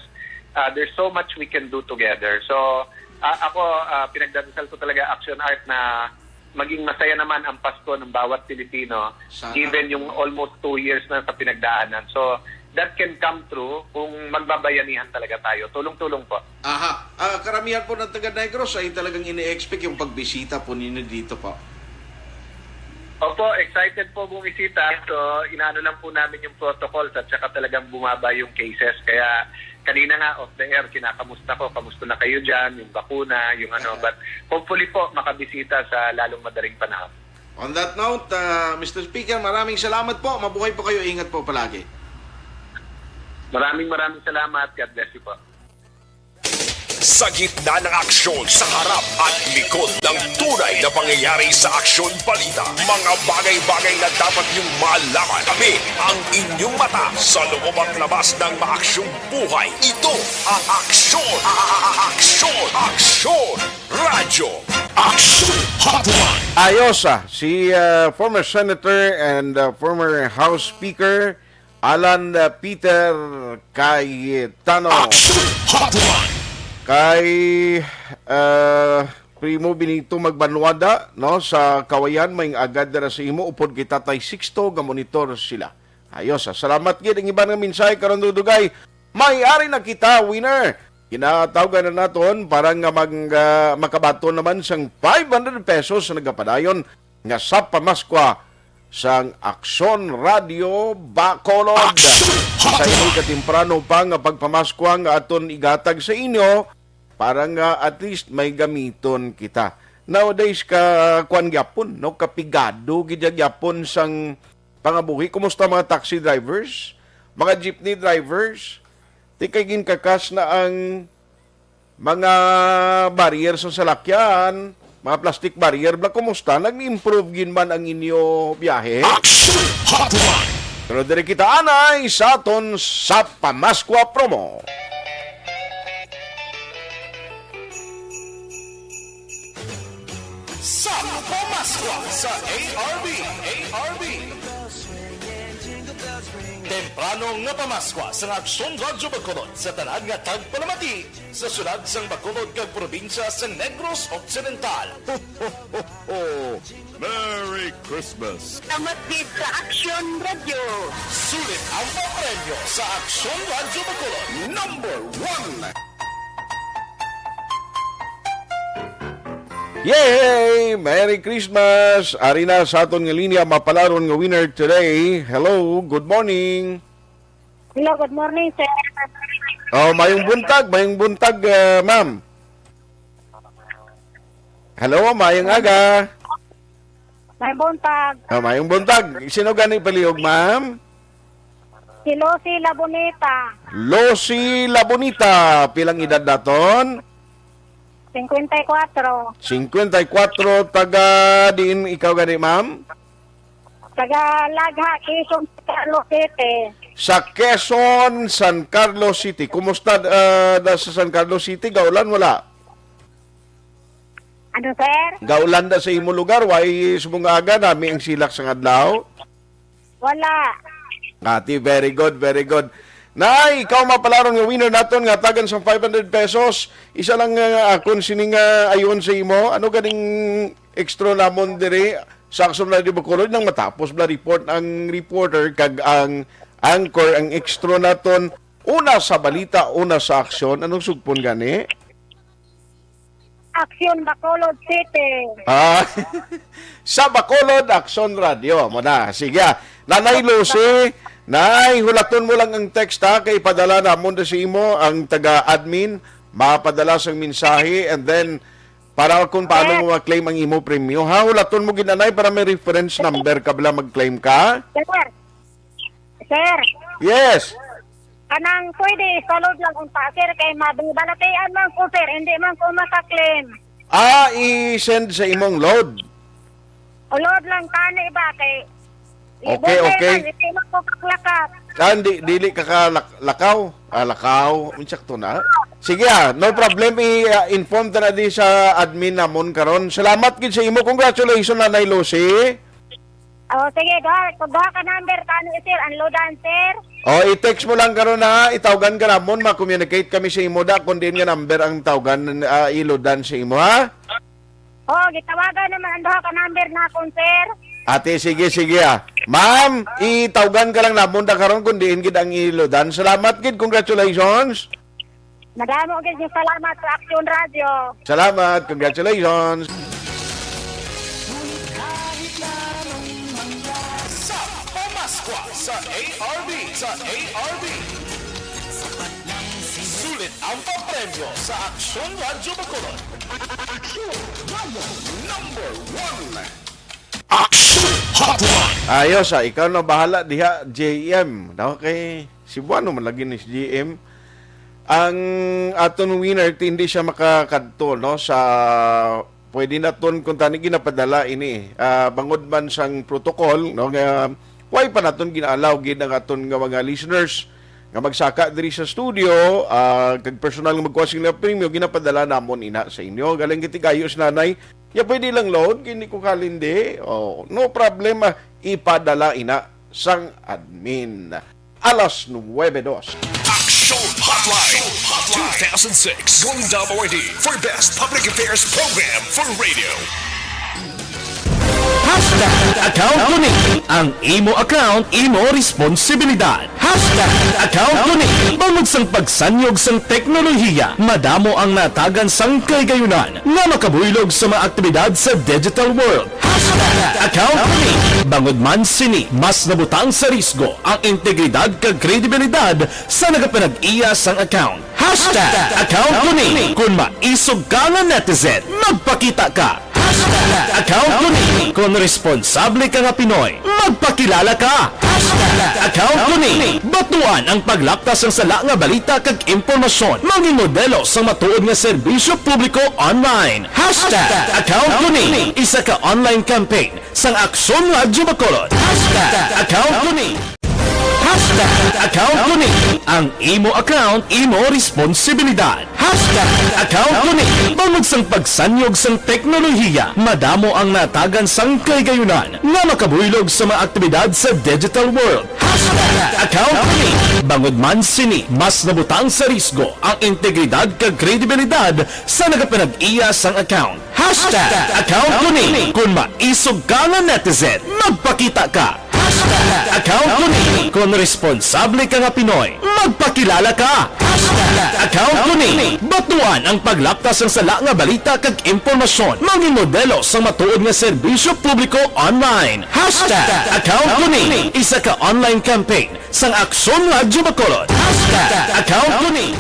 ah, there's so much we can do together. So, ah, ako, ah, pinagdadasal ko talaga, Action Art, na maging masaya naman ang Pasko ng bawat Pilipino, Sana. given yung almost two years na sa pinagdaanan. So, that can come true kung magbabayanihan talaga tayo. Tulong-tulong po. Aha. Ah, karamihan po ng taga Negros ay talagang ini-expect yung pagbisita po ninyo dito po. Opo, excited po bumisita. So, inaano lang po namin yung protocols at saka talagang bumaba yung cases. Kaya kanina nga off the air, kinakamusta ko, kamusta na kayo dyan, yung bakuna, yung ano. Aha. But hopefully po, makabisita sa lalong madaling panahon. On that note, ah, Mister Speaker, maraming salamat po. Mabuhay po kayo. Ingat po palagi. Maraming, maraming salamat. God bless you po. Sa gitna ng aksyon, sa harap at likod ng tunay na pangyayari sa Aksyon Balita, mga bagay-bagay na dapat niyong malaman. Kami ang inyong mata sa loob at labas ng maaksyong buhay. Ito ang Aksyon, a-, a-, a-, Aksyon, Aksyon Radyo, Aksyon Hotline. Ayos, ah, si, ah, former Senator and, ah, former House Speaker Alan, ah, Peter Cayetano. Aksyon Hotline. Kay, ah, Primo Benito Magbanwada, no, sa Kawayan, may agad dira sa imo, upod kay Tatay Sixto, ga monitor sila. Ayos, ah. Salamat gid. Ang iban nga mensahe karon, dugay. May ari na kita, winner. Ginatawgan na naton para nga mag, ah, makabaton naman sang five hundred pesos sa nagapadayon nga sa pamaskwa sang Aksyon Radio Bacolod. Sa imo katemprano pa nga pagpamaskwa nga aton igatag sa inyo para nga at least may gamiton kita. Nowadays, ka, kuwan gyapon, no? Kapigado gid gyapon sang pangabuhi. Kumusta mga taxi drivers? Mga jeepney drivers? Di kay ginkakas na ang mga barrier sa salakyan, mga plastic barrier, bla, kumusta? Nag-improve gid man ang inyo biyahe? Action Hotline! Pero diri kita anay sa aton sa Pamaskwa promo. Sa Pamaskwa sa A R B, A R B. Temprano nga pamaskwa sa Aksyon Radyo Bacolod sa tanan nga tagpalamati sa siyudad sang Bacolod kag probinsya sa Negros Occidental. Ho, ho, ho, ho! Merry Christmas! Salamat gid sa Aksyon Radyo. Sulit ang papremyo sa Aksyon Radyo Bacolod. Number one. Yay! Merry Christmas! Ari na sa aton nga linya, mapalaron nga winner today. Hello, good morning. Hello, good morning, sir. Oh, mayong buntag, mayong buntag, ah, ma'am. Hello, mayong aga. May buntag. Oh, mayong buntag. Sino gani palihog, ma'am? Si Lucy Labonita. Lucy Labonita, pilang edad naton? Cincuenta y cuatro. Cincuenta y cuatro, taga diin ikaw gani, ma'am? Taga Lagha, Quezon, Carlos City. Sa Quezon, San Carlos City. Kumusta, ah, da sa San Carlos City? Gaulan, wala? Ano, sir? Gaulan da sa imo lugar, way subong nga aga, nami ang silak sang adlaw? Wala. Ati, very good, very good. Nay, ikaw mapalaron nga winner naton nga tagan sang five hundred pesos. Isa lang nga akon sini nga ayon sa imo. Ano ganing extra namon diri sa Aksyon Radio Bacolod nang matapos bla report ang reporter kag ang anchor, ang extra naton? Una sa balita, una sa aksyon. Anong sugpon gani? Aksyon Bacolod City. Ah, sa Bacolod, Aksyon Radio. Mo na. Sige, ah. Nanay Lucy, Nay, hulaton mo lang ang text, ha, kay padala namon na sa imo ang taga-admin, mapadala sang mensahe, and then para kung paano Sir. mo ma-claim ang imo premyo, ha? Hulaton mo gid, Nanay, para may reference number ka bala mag-claim ka. Sir. Sir. Yes. Kanang pwede, sa load lang unta, sir, kay mabalatian man ko, sir, hindi man ko makaklaim. Ah, i-send sa imong load. O, load lang tani ba, kay Okay, okay. Man, hindi man ko kaklakat. Ah, hindi, dili ka kalak-, lakaw? Ah, lakaw. Insakto na. Sige, ah, no problem. I-, ah, inform ta na di sa admin namon karon. Salamat gid sa imo. Congratulations, Nanay Lucy. Oh, sige, duha, duha ka number, tani, sir, ang loadan, sir. Oh, i-text mo lang karon, ha. Itawgan ka namon, ma-communicate kami sa imo da kung diin nga number ang tawgan, ah, iloadan sa imo, ha. Oh, gitawagan naman ang duha ka number na akon, sir. Ate, sige, sige, ah. Ma'am, itawgan ka lang namon da karon kung diin gid ang iloadan. Salamat gid, congratulations. Madamo gid nga salamat sa Aksyon Radio. Salamat. Congratulations. Sa Pamaskwa sa A R B, sa A R B. Sulit ang papremyo sa Aksyon Radio Bacolod. Aksyon Radio number one. Action Hotline. Ayos, ah. Ikaw na bahala diha, J M. Okay. Cebuano man lagi ni si J M. Ang aton winner, ti hindi siya makakadto, no, sa pwede naton kung tani ginapadala ini. Ah, bangod man sang protocol, no, nga why pa naton gina-allow gid ang aton nga mga listeners nga magsaka diri sa studio, ah, kag personal nga magkuha sila premyo, ginapadala namon ina sa inyo. Galing kiti kayo si nanay, ya pwede lang load, hindi ko kalindi. Oh, no problem, ah, ipadala ina sang admin. Alas nuwebe dos. Action Hotline two thousand six Golden Dome Awardee for Best Public Affairs Program for Radio. Hashtag account ko ni. Ang imo account, imo responsibilidad. Hashtag account ko ni. Bangod sang pagsanyog sang teknolohiya, madamo ang natagan sang kahigayunan nga makabuylog sa mga aktibidad sa digital world. Hashtag account ko ni. Bangod man sini, mas nabutang sa risgo ang integridad kag kredibilidad sa nagapanag-iya sang account. Hashtag account ko ni. Kung maisog ka nga netizen, magpakita ka. Hashtag account ko ni. Kung responsable ka nga Pinoy, magpakilala ka. Hashtag account ko ni. Batuan ang paglaptas sang sala nga balita kag impormasyon. Maging modelo sang matuod nga serbisyo publiko online. Hashtag account ko ni. Isa ka online campaign sang Aksyon Radyo Bacolod. Hashtag account ko ni. Hashtag account ko ni. Ang imo account, imo responsibilidad. Hashtag account ko ni. Bangod sang pagsanyog sang teknolohiya, madamo ang natagan sang kahigayunan nga makabuylog sa mga aktibidad sa digital world. Hashtag account ko ni. Bangod man sini, mas nabutang sa risgo ang integridad kag kredibilidad sa nagapanag-iya sang account. Hashtag account ko ni. Kung maisog ka nga netizen, magpakita ka. Hashtag account ko ni. Kung responsable ka nga Pinoy, magpakilala ka. Hashtag account ko ni. Batuan ang paglaptas sang sala nga balita kag impormasyon. Maging modelo sang matuod nga serbisyo publiko online. Hashtag account ko ni. Isa ka online campaign sang Aksyon Radyo Bacolod. Hashtag account ko ni.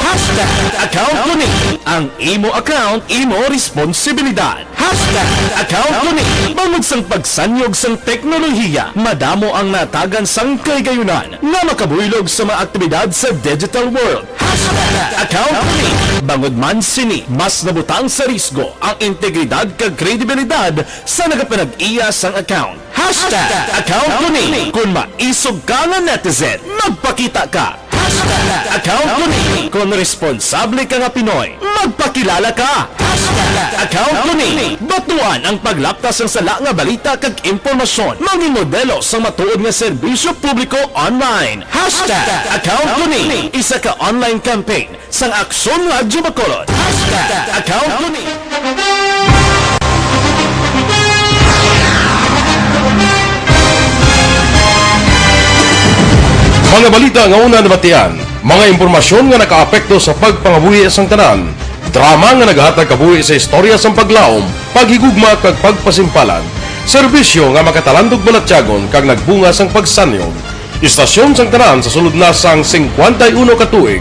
Hashtag account ko ni. Ang imo account, imo responsibilidad. Hashtag account ko ni. Bangod sang pagsanyog sang teknolohiya, madamo ang natagan sang kahigayunan nga makabuylog sa mga aktibidad sa digital world. Hashtag account ko ni. Bangod man sini, mas nabutang sa risgo ang integridad kag kredibilidad sa nagapanag-iya sang account. Hashtag account ko ni. Kung maisog ka nga netizen, magpakita ka. Hashtag account ko ni. Kung responsable ka nga Pinoy, magpakilala ka. Hashtag account ko ni. Batuan ang paglaptas sang sala nga balita kag impormasyon. Maging modelo sang matuod nga serbisyo publiko online. Hashtag account ko ni. Isa ka online campaign sang Aksyon Radyo Bacolod. Hashtag account ko ni. Mga balita nga una nabatian, mga impormasyon nga nakaapekto sa pagpangabuhi sang tanan, drama nga naghatag kabuhi sa istorya sang paglaom, paghigugma kag pagpasimpalan, serbisyo nga makatalandog balatyagon kag nagbunga sang pagsanyog. Istasyon sang tanan sa sulod na sang singkwenta y uno ka tuig.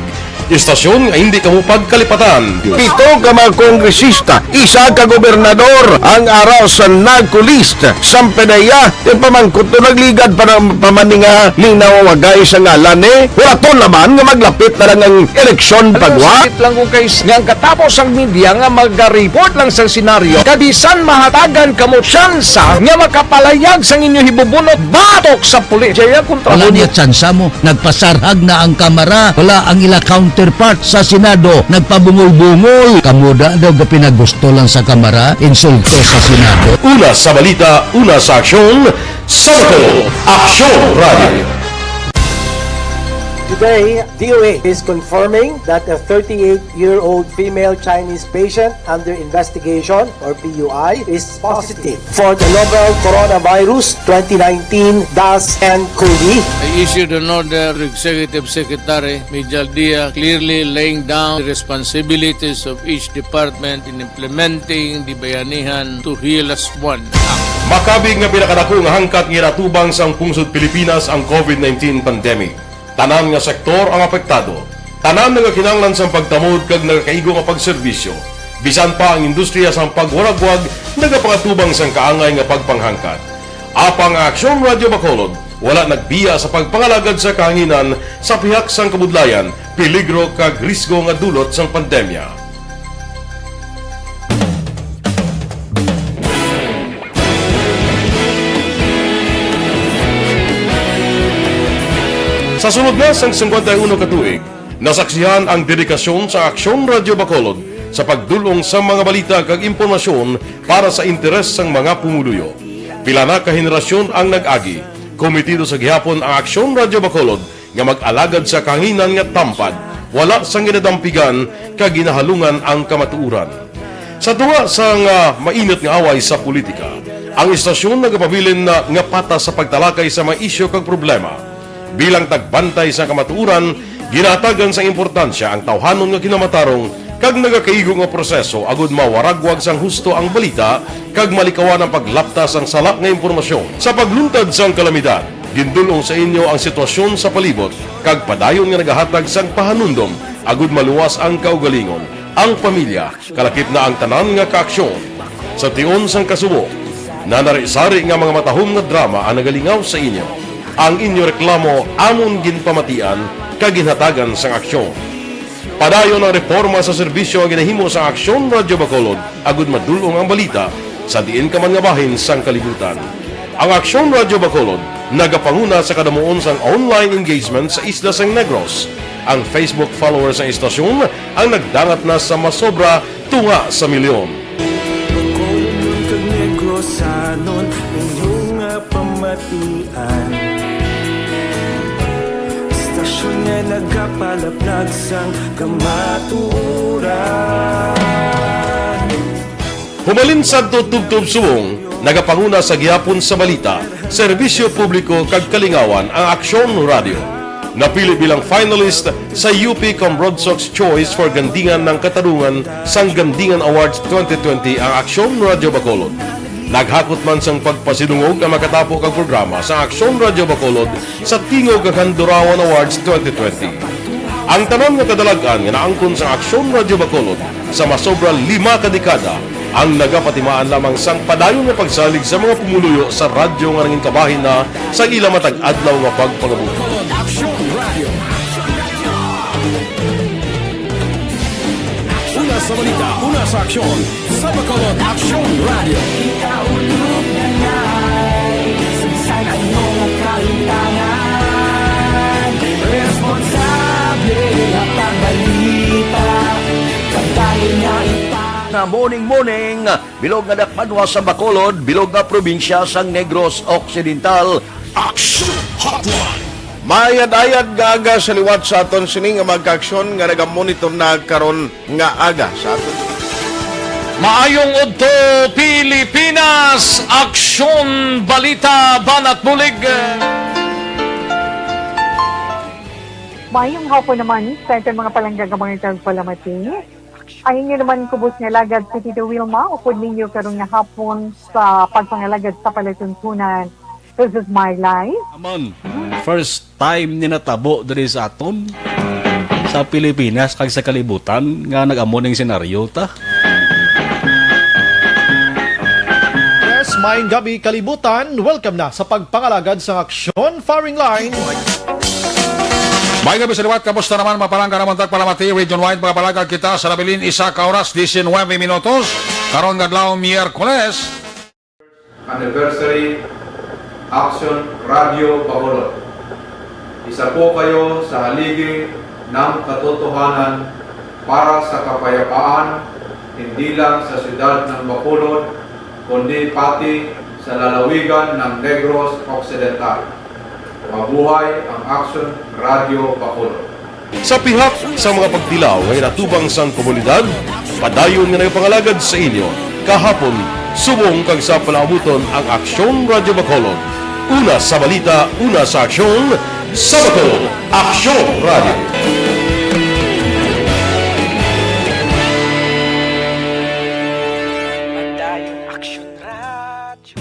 Istasyon nga hindi kamo pagkalipatan. Pito ka mga kongresista, isa ka gobernador ang ara sa NAGCO list. Sampanaya, ti pamangkot to nagligad pa ng pamaninga ning nawawagay sa ngalan ni. Wala to naman nga maglapit na lang ang eleksyon pagwa. Sakit lang kung kay nga ang katapos ang media nga magareport lang sa senaryo, kabisan mahatagan kamo tsansa nga makapalayag sang inyo hibubunot batok sa pulis. Jaya kontra Wala mo niya tsansa mo. Nagpasarhag na ang Kamara. Wala ang ila counterpart sa Senado. Nagpabungol-bungol. Kamo da daw gapinagusto lang sa Kamara. Insulto sa Senado. Una sa balita, una sa aksyon, sa Bacolod, Aksyon Radio. Today, D O A is confirming that a thirty-eight-year-old female Chinese patient under investigation, or P U I, is positive for the novel coronavirus twenty nineteen dash N COVID. I issued an order to Executive Secretary Mijal Dia, clearly laying down the responsibilities of each department in implementing the Bayanihan to Heal Us One Act. Makabig nga pinakadako nga hangkat nga ginatubang sang pungsod Pilipinas ang COVID nineteen pandemic. Tanan nga sektor ang apektado. Tanan nagakinahanglan sang pagtamod kag nagakaigo nga pagserbisyo. Bisan pa ang industriya sang pagwaragwag nagapangatubang sang kaangay nga pagpanghangkat. Apang ang Aksyon Radio Bacolod wala nagbiya sa pagpangalagad sa kahanginan sa pihak sang kabudlayan, peligro kag risgo nga dulot sang pandemya. Sa sulod na sang singkwenta y uno ka tuig, nasaksihan ang dedikasyon sa Aksyon Radio Bacolod sa pagdul-ong sa mga balita kag impormasyon para sa interes sang mga pumuluyo. Pila na ka henerasyon ang nag-agi. Kometido sa gihapon ang Aksyon Radio Bacolod nga mag-alagad sa kahanginan nga tampad, wala sang ginadampigan kag ginahalungan ang kamatuoran. Sa tunga sang, ah, mainit nga away sa politika, Ang istasyon nagapabilin na nga patas sa pagtalakay sa mga isyu kag problema. Bilang tagbantay sa kamatuoran, ginahatagan sang importansya ang tawhanon nga kinamatarong kag nagakaigo nga proseso agud mawaragwag sang husto ang balita kag malikawan ang paglapta sang sala nga impormasyon. Sa pagluntad sang kalamidad, gindul-ong sa inyo ang sitwasyon sa palibot kag padayon nga nagahatag sang pahanumdom agud maluwas ang kaugalingon, ang pamilya, kalakip na ang tanan nga kaaksyon. Sa tion sang kasubo, nanari-sari nga mga matahom nga drama ang nagalingaw sa inyo. Ang inyo reklamo amon ginpamatian kag ginhatagan sang aksyon. Padayon ang reporma sa serbisyo nga ginahimo sang Aksyon Radyo Bacolod agud madul-ong ang balita sa diin ka man nga bahin sang kalibutan. Ang Aksyon Radyo Bacolod nagapanguna sa kadamuon sang online engagement sa isla sang Negros. Ang Facebook followers sang istasyon ang nagdangat na sa masobra tunga sa milyon. Bacolod kag Negrosanon, inyo nga pamatian. Istasyon nga nagapalaplag sang kamatuoran. Humalin sadto tubtob subong, nagapanguna sa gihapon sa balita, serbisyo publiko kag kalingawan ang Aksyon Radyo. Napili bilang finalist sa U P Cambronsox Choice for Gandingan ng Katarungan sang Gandingan Awards twenty twenty ang Aksyon Radyo Bacolod. Naghakot man sang pagpasidungog ang makatapo kag programa sa Aksyon Radyo Bacolod sa Tingog kag Handurawan Awards twenty twenty. Ang tanan nga kadalag-an nga naangkon sa Aksyon Radyo Bacolod sa masobra lima ka dekada ang nagapatimaan lamang sang padayon nga pagsalig sa mga pumuluyo sa radyo nga nangin kabahin na sa ila matag adlaw nga pagpangabuhi. Aksyon Radio. Una sa balita, una sa aksyon, sa Bacolod Aksyon Radio. Kaulog na ngay, sagsag ang mga kalutangan. Responsable ang pagbalita, kabayan nga ipa- Nga morning, morning. Bilog nga dakbanwa sa Bacolod, bilog nga probinsya sang Negros Occidental. Action Hotline. Mayad-ayad nga aga sa liwat sa aton sini nga mga kaaksyon nga nagamonitor na karon nga aga sa aton. Maayong udto, Pilipinas! Aksyon, balita, banat bulig. Maayong hapon naman sa aton mga palangga nga mga tagpalamati. Ang inyo naman kubos nga alagad si Tito Wilma, upod ninyo karon nga hapon sa pagpangalagad sa palatuntunan. This is my life. Amon, first time ni natabo diri sa aton, sa Pilipinas, kag sa kalibutan, nga nag-amo ning senaryo ta. Yes, maayong gabi, kalibutan. Welcome na sa pagpangalagad sa Aksyon Firing Line. May gabi sa liwat, kamusta naman, mga palangga namon tagpalamati, region-wide, mga palangga kita sa nabilin, isa ka oras, diecinuebe minutos, karon nga adlaw, Miyerkules. Anniversary, Aksyon Radio Bacolod. Isa po kayo sa haligi ng katotohanan para sa kapayapaan, hindi lang sa siyudad ng Bacolod, kundi pati sa lalawigan ng Negros Occidental. Mabuhay ang Aksyon Radio Bacolod. Sa pihak sa mga pagtilaw nga ginatubang sang komunidad, padayon nga nagapangalagad sa inyo kahapon, subong kag sa palaabuton ang Aksyon Radio Bacolod. Una sa balita, una sa aksyon, sa Bacolod, Aksyon Radio. Padayon Aksyon Radio.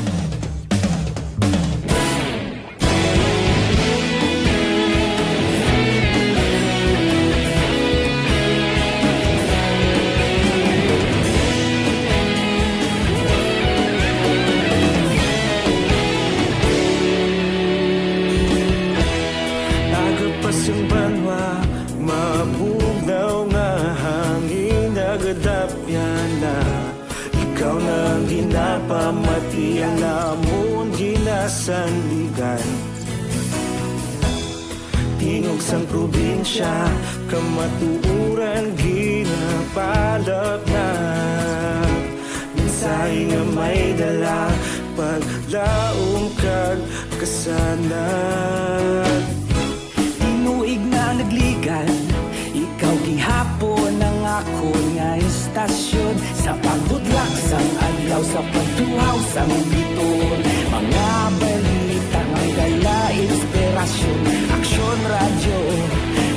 Aga pa sang banwa, mabugnaw nga hangin, nagadapyan na. Ikaw na ang ginapamati, ang namon ginasandigan. Tingog sang probinsya, kamatuoran ginapalapnag. Mensahe nga may dala, paglaom kag kasanag. Tinuig na nagligad, ikaw gihapon ang akon nga istasyon. Sa pagbudlak sang Adlaw sa pagtuhaw sang biton, mga balita nga may dala inspirasyon. Aksyon Radyo,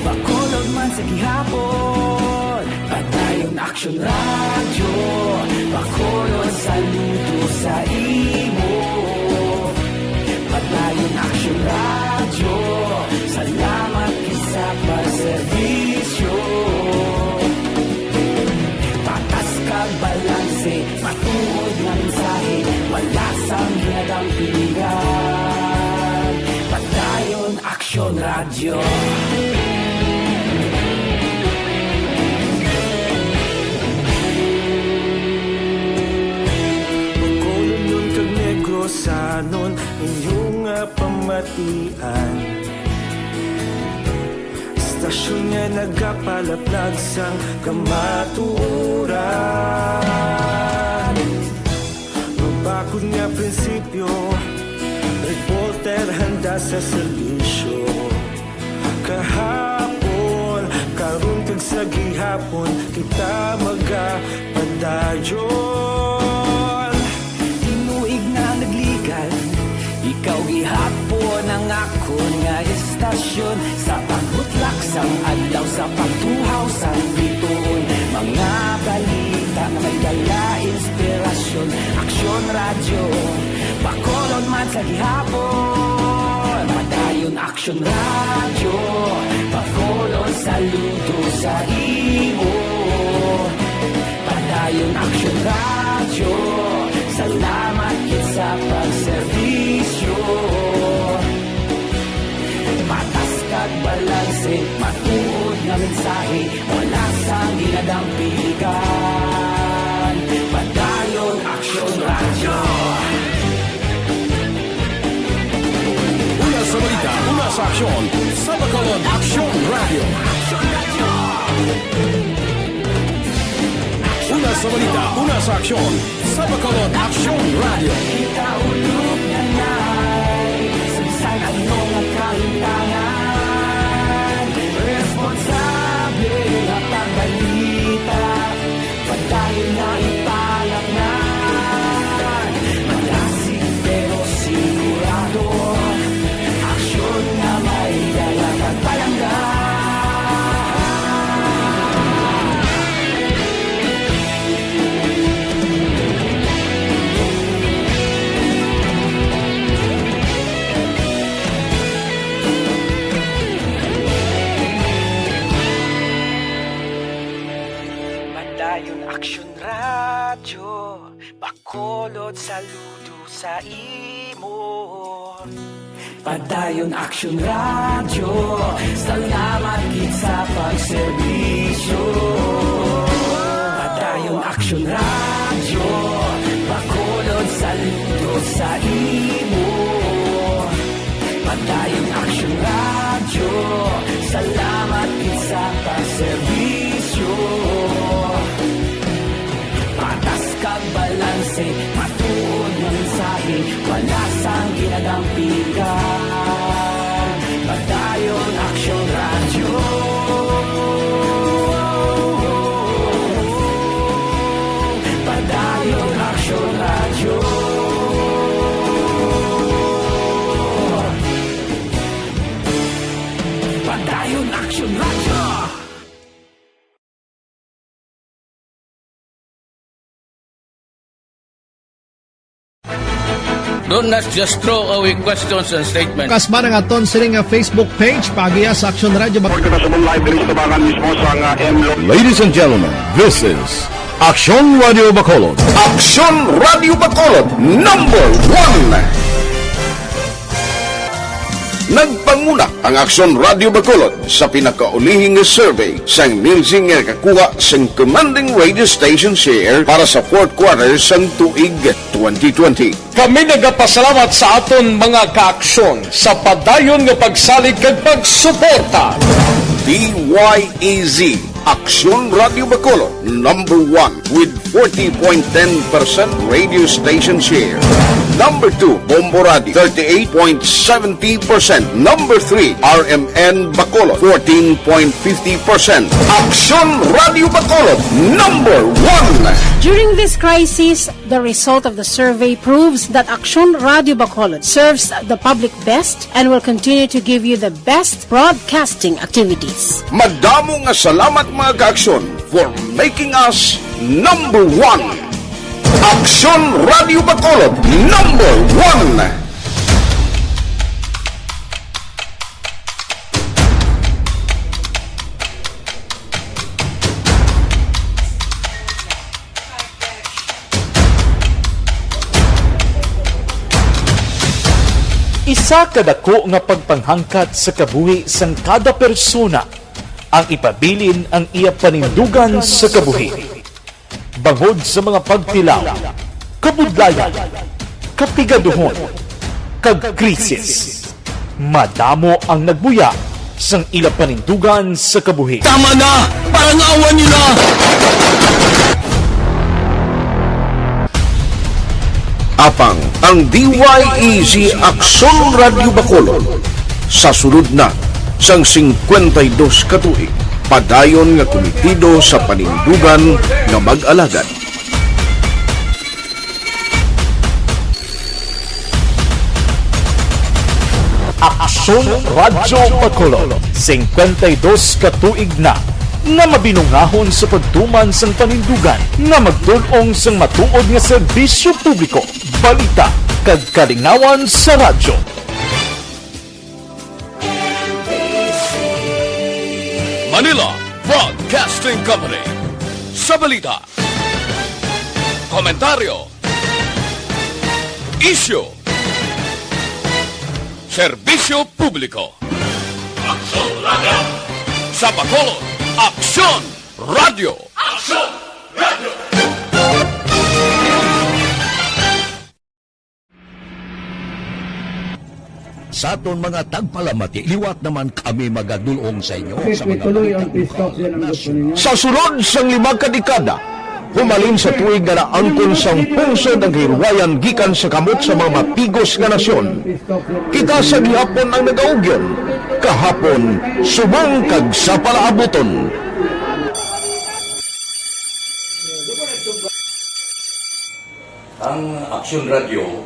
Bacolod man sa gihapon. Padayon Aksyon Radyo, Bacolod saludo sa imo. Padayon Aksyon Radyo, salamat gid sa pagserbisyo. Patas kag balanse, matuod nga mensahe, wala sang ginadampigan. Padayon Aksyon Radyo. Bacolodnon kag Negrosanon, inyo nga pamatian. Istasyon nga nagapalaplag sang kamatuoran. Mabakod nga prinsipyo, reporter handa sa serbisyo. Kahapon, karon kag sa gihapon, kita magapadayon. Tinuig na nagligal, ikaw gihapon ang akon nga istasyon. Sa pagbutlak sang adlaw, sa pagtuhaw sang bituon, mga balita nga may dala inspirasyon. Aksyon Radyo, Bacolod man sa gihapon. Padayon Aksyon Radyo, Bacolod saludo sa imo. Padayon Aksyon Radyo, salamat gid sa pagserbisyo. Patas kag balanse, matuod nga mensahe, wala sang ginadampigan. Padayon Aksyon Radyo. Una sa balita, una sa aksyon, sa Bacolod Aksyon Radyo. Una sa balita, una sa aksyon, sa Bacolod Aksyon Radyo. Kita ulog na nay, sa bisan ano nga kahintangan, responsable nga pagbalita. Padayon na ipalaknan, malasig pero sigurado, aksyon nga may dala kag palangga. Padayon Aksyon Radyo, Bacolod saludo sa imo. Padayon Aksyon Radyo, salamat gid sa pagserbisyo. Padayon Aksyon Radyo, Bacolod saludo sa imo. Padayon Aksyon Radyo, salamat gid sa pagserbisyo. Patas kag balanse, matuod nga mensahe, wala sang ginadampigan. Padayon Aksyon Radyo. Padayon Aksyon Radyo. Padayon Aksyon Radyo. Do not just throw away questions and statements. Kasba ang aton sini nga Facebook page, paagiha sa Aksyon Radyo Bac- Report na sa live diri sa tabangan mismo sa nga M L O. Ladies and gentlemen, this is Aksyon Radio Bacolod. Aksyon Radio Bacolod, number one. Nagpanguna ang Aksyon Radio Bacolod sa pinakaulihi nga survey sang Nielsen nga nakakuha sang commanding radio station share para sa fourth quarter sang tuig twenty twenty. Kami nagapasalamat sa aton mga kaaksyon sa padayon nga pagsalig kag pagsuporta. D Y E Z, Aksyon Radio Bacolod, number one with forty point ten percent radio station share. Number two, Bombo Radio, thirty-eight point seventy percent. Number three, R M N Bacolod, fourteen point fifty percent. Aksyon Radio Bacolod, number one. During this crisis, The result of the survey proves that Aksyon Radio Bacolod serves the public best and will continue to give you the best broadcasting activities. Madamo nga salamat, mga ka-Aksyon, for making us number one. Aksyon Radio Bacolod, number one. Isa ka dako nga pagpanghangkat sa kabuhi sang kada persona ang ipabilin ang iya panindugan sa kabuhi. Bangod sa mga pagtilaw, kabudlayan, kapigaduhon, kag krisis, madamo ang nagbuya sang ila panindugan sa kabuhi. Tama na! Parangawan niyo na! Apang ang D Y E Z Aksyon Radio Bacolod, sa sulod na sang singkwenta y dos ka tuig, padayon nga kumitido sa panindugan nga mag-alagad. Aksyon Radyo Bacolod, singkwenta y dos ka tuig na nga mabinungahon sa pagtuman sang panindugan nga magtul-ong sang matuod nga serbisyo publiko, balita, kag kalingawan sa radyo. Manila Broadcasting Company. Sa balita, komentaryo, isyu, serbisyo publiko. Aksyon Radio! Sa Bacolod, Aksyon Radio! Aksyon Radio! Sa aton mga tagpalamati, liwat naman kami magadul-ong sa inyo sa mga balita lokal, nasyonal. Sa sulod sang lima ka dekada, humalin sa tuig nga naangkon sang pungsod ang kahilwayan gikan sa kamot sa mga mapigos nga nasyon, kita sa gihapon ang nagaugyon, kahapon, subong kag sa palaabuton. Ang Aksyon Radio,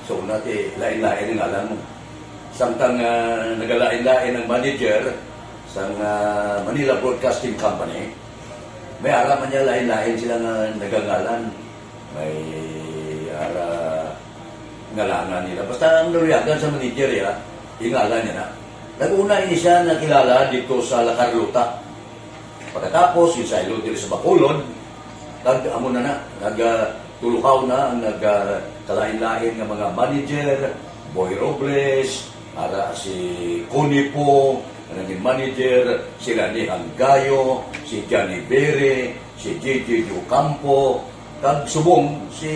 so, una ti, lain-lain ang ngalan mo. Samtang, ah, nagalain-lain ang manager sang, ah, Manila Broadcasting Company, may ara man niya lain-lain sila nga nagangalan. May ara ngalangan nila. Basta ang naluyagan sa manager, ya, ingalan niya na. Nag-una ini siya nakilala dito sa La Carlota. Pagkatapos, insaylo diri sa Bacolod, kag amo na na, nag, ah, tulukaw na ang nag, ah, kalain-lain nga mga manager, Boy Robles, ara si Connie Po, nga naging manager, sila ni Hanggayo, si Johnny Bere, si J J Ocampo, kag subong si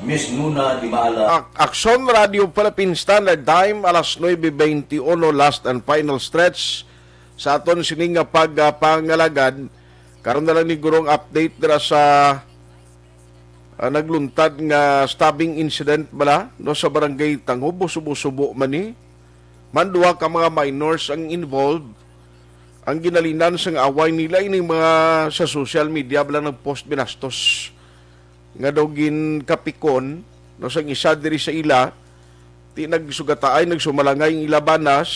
Miss Nuna Dimala. Ak-, Aksyon Radio Philippine Standard Time, alas nuebe beintiuno, last and final stretch sa aton sini nga pag, ah, pangalagad. Karon na lang ni Gurong update dira sa, ah, nagluntad nga stabbing incident bala, no, sa barangay Tangob, subo-subo man ni. Man, duha ka mga minors ang involved. Ang ginalinan sang away nila ining mga sa social media bala nag-post binastos nga daw ginkapikon, no, sang isa diri sa ila, ti nagsugataay, nagsumalangay ang ila banas.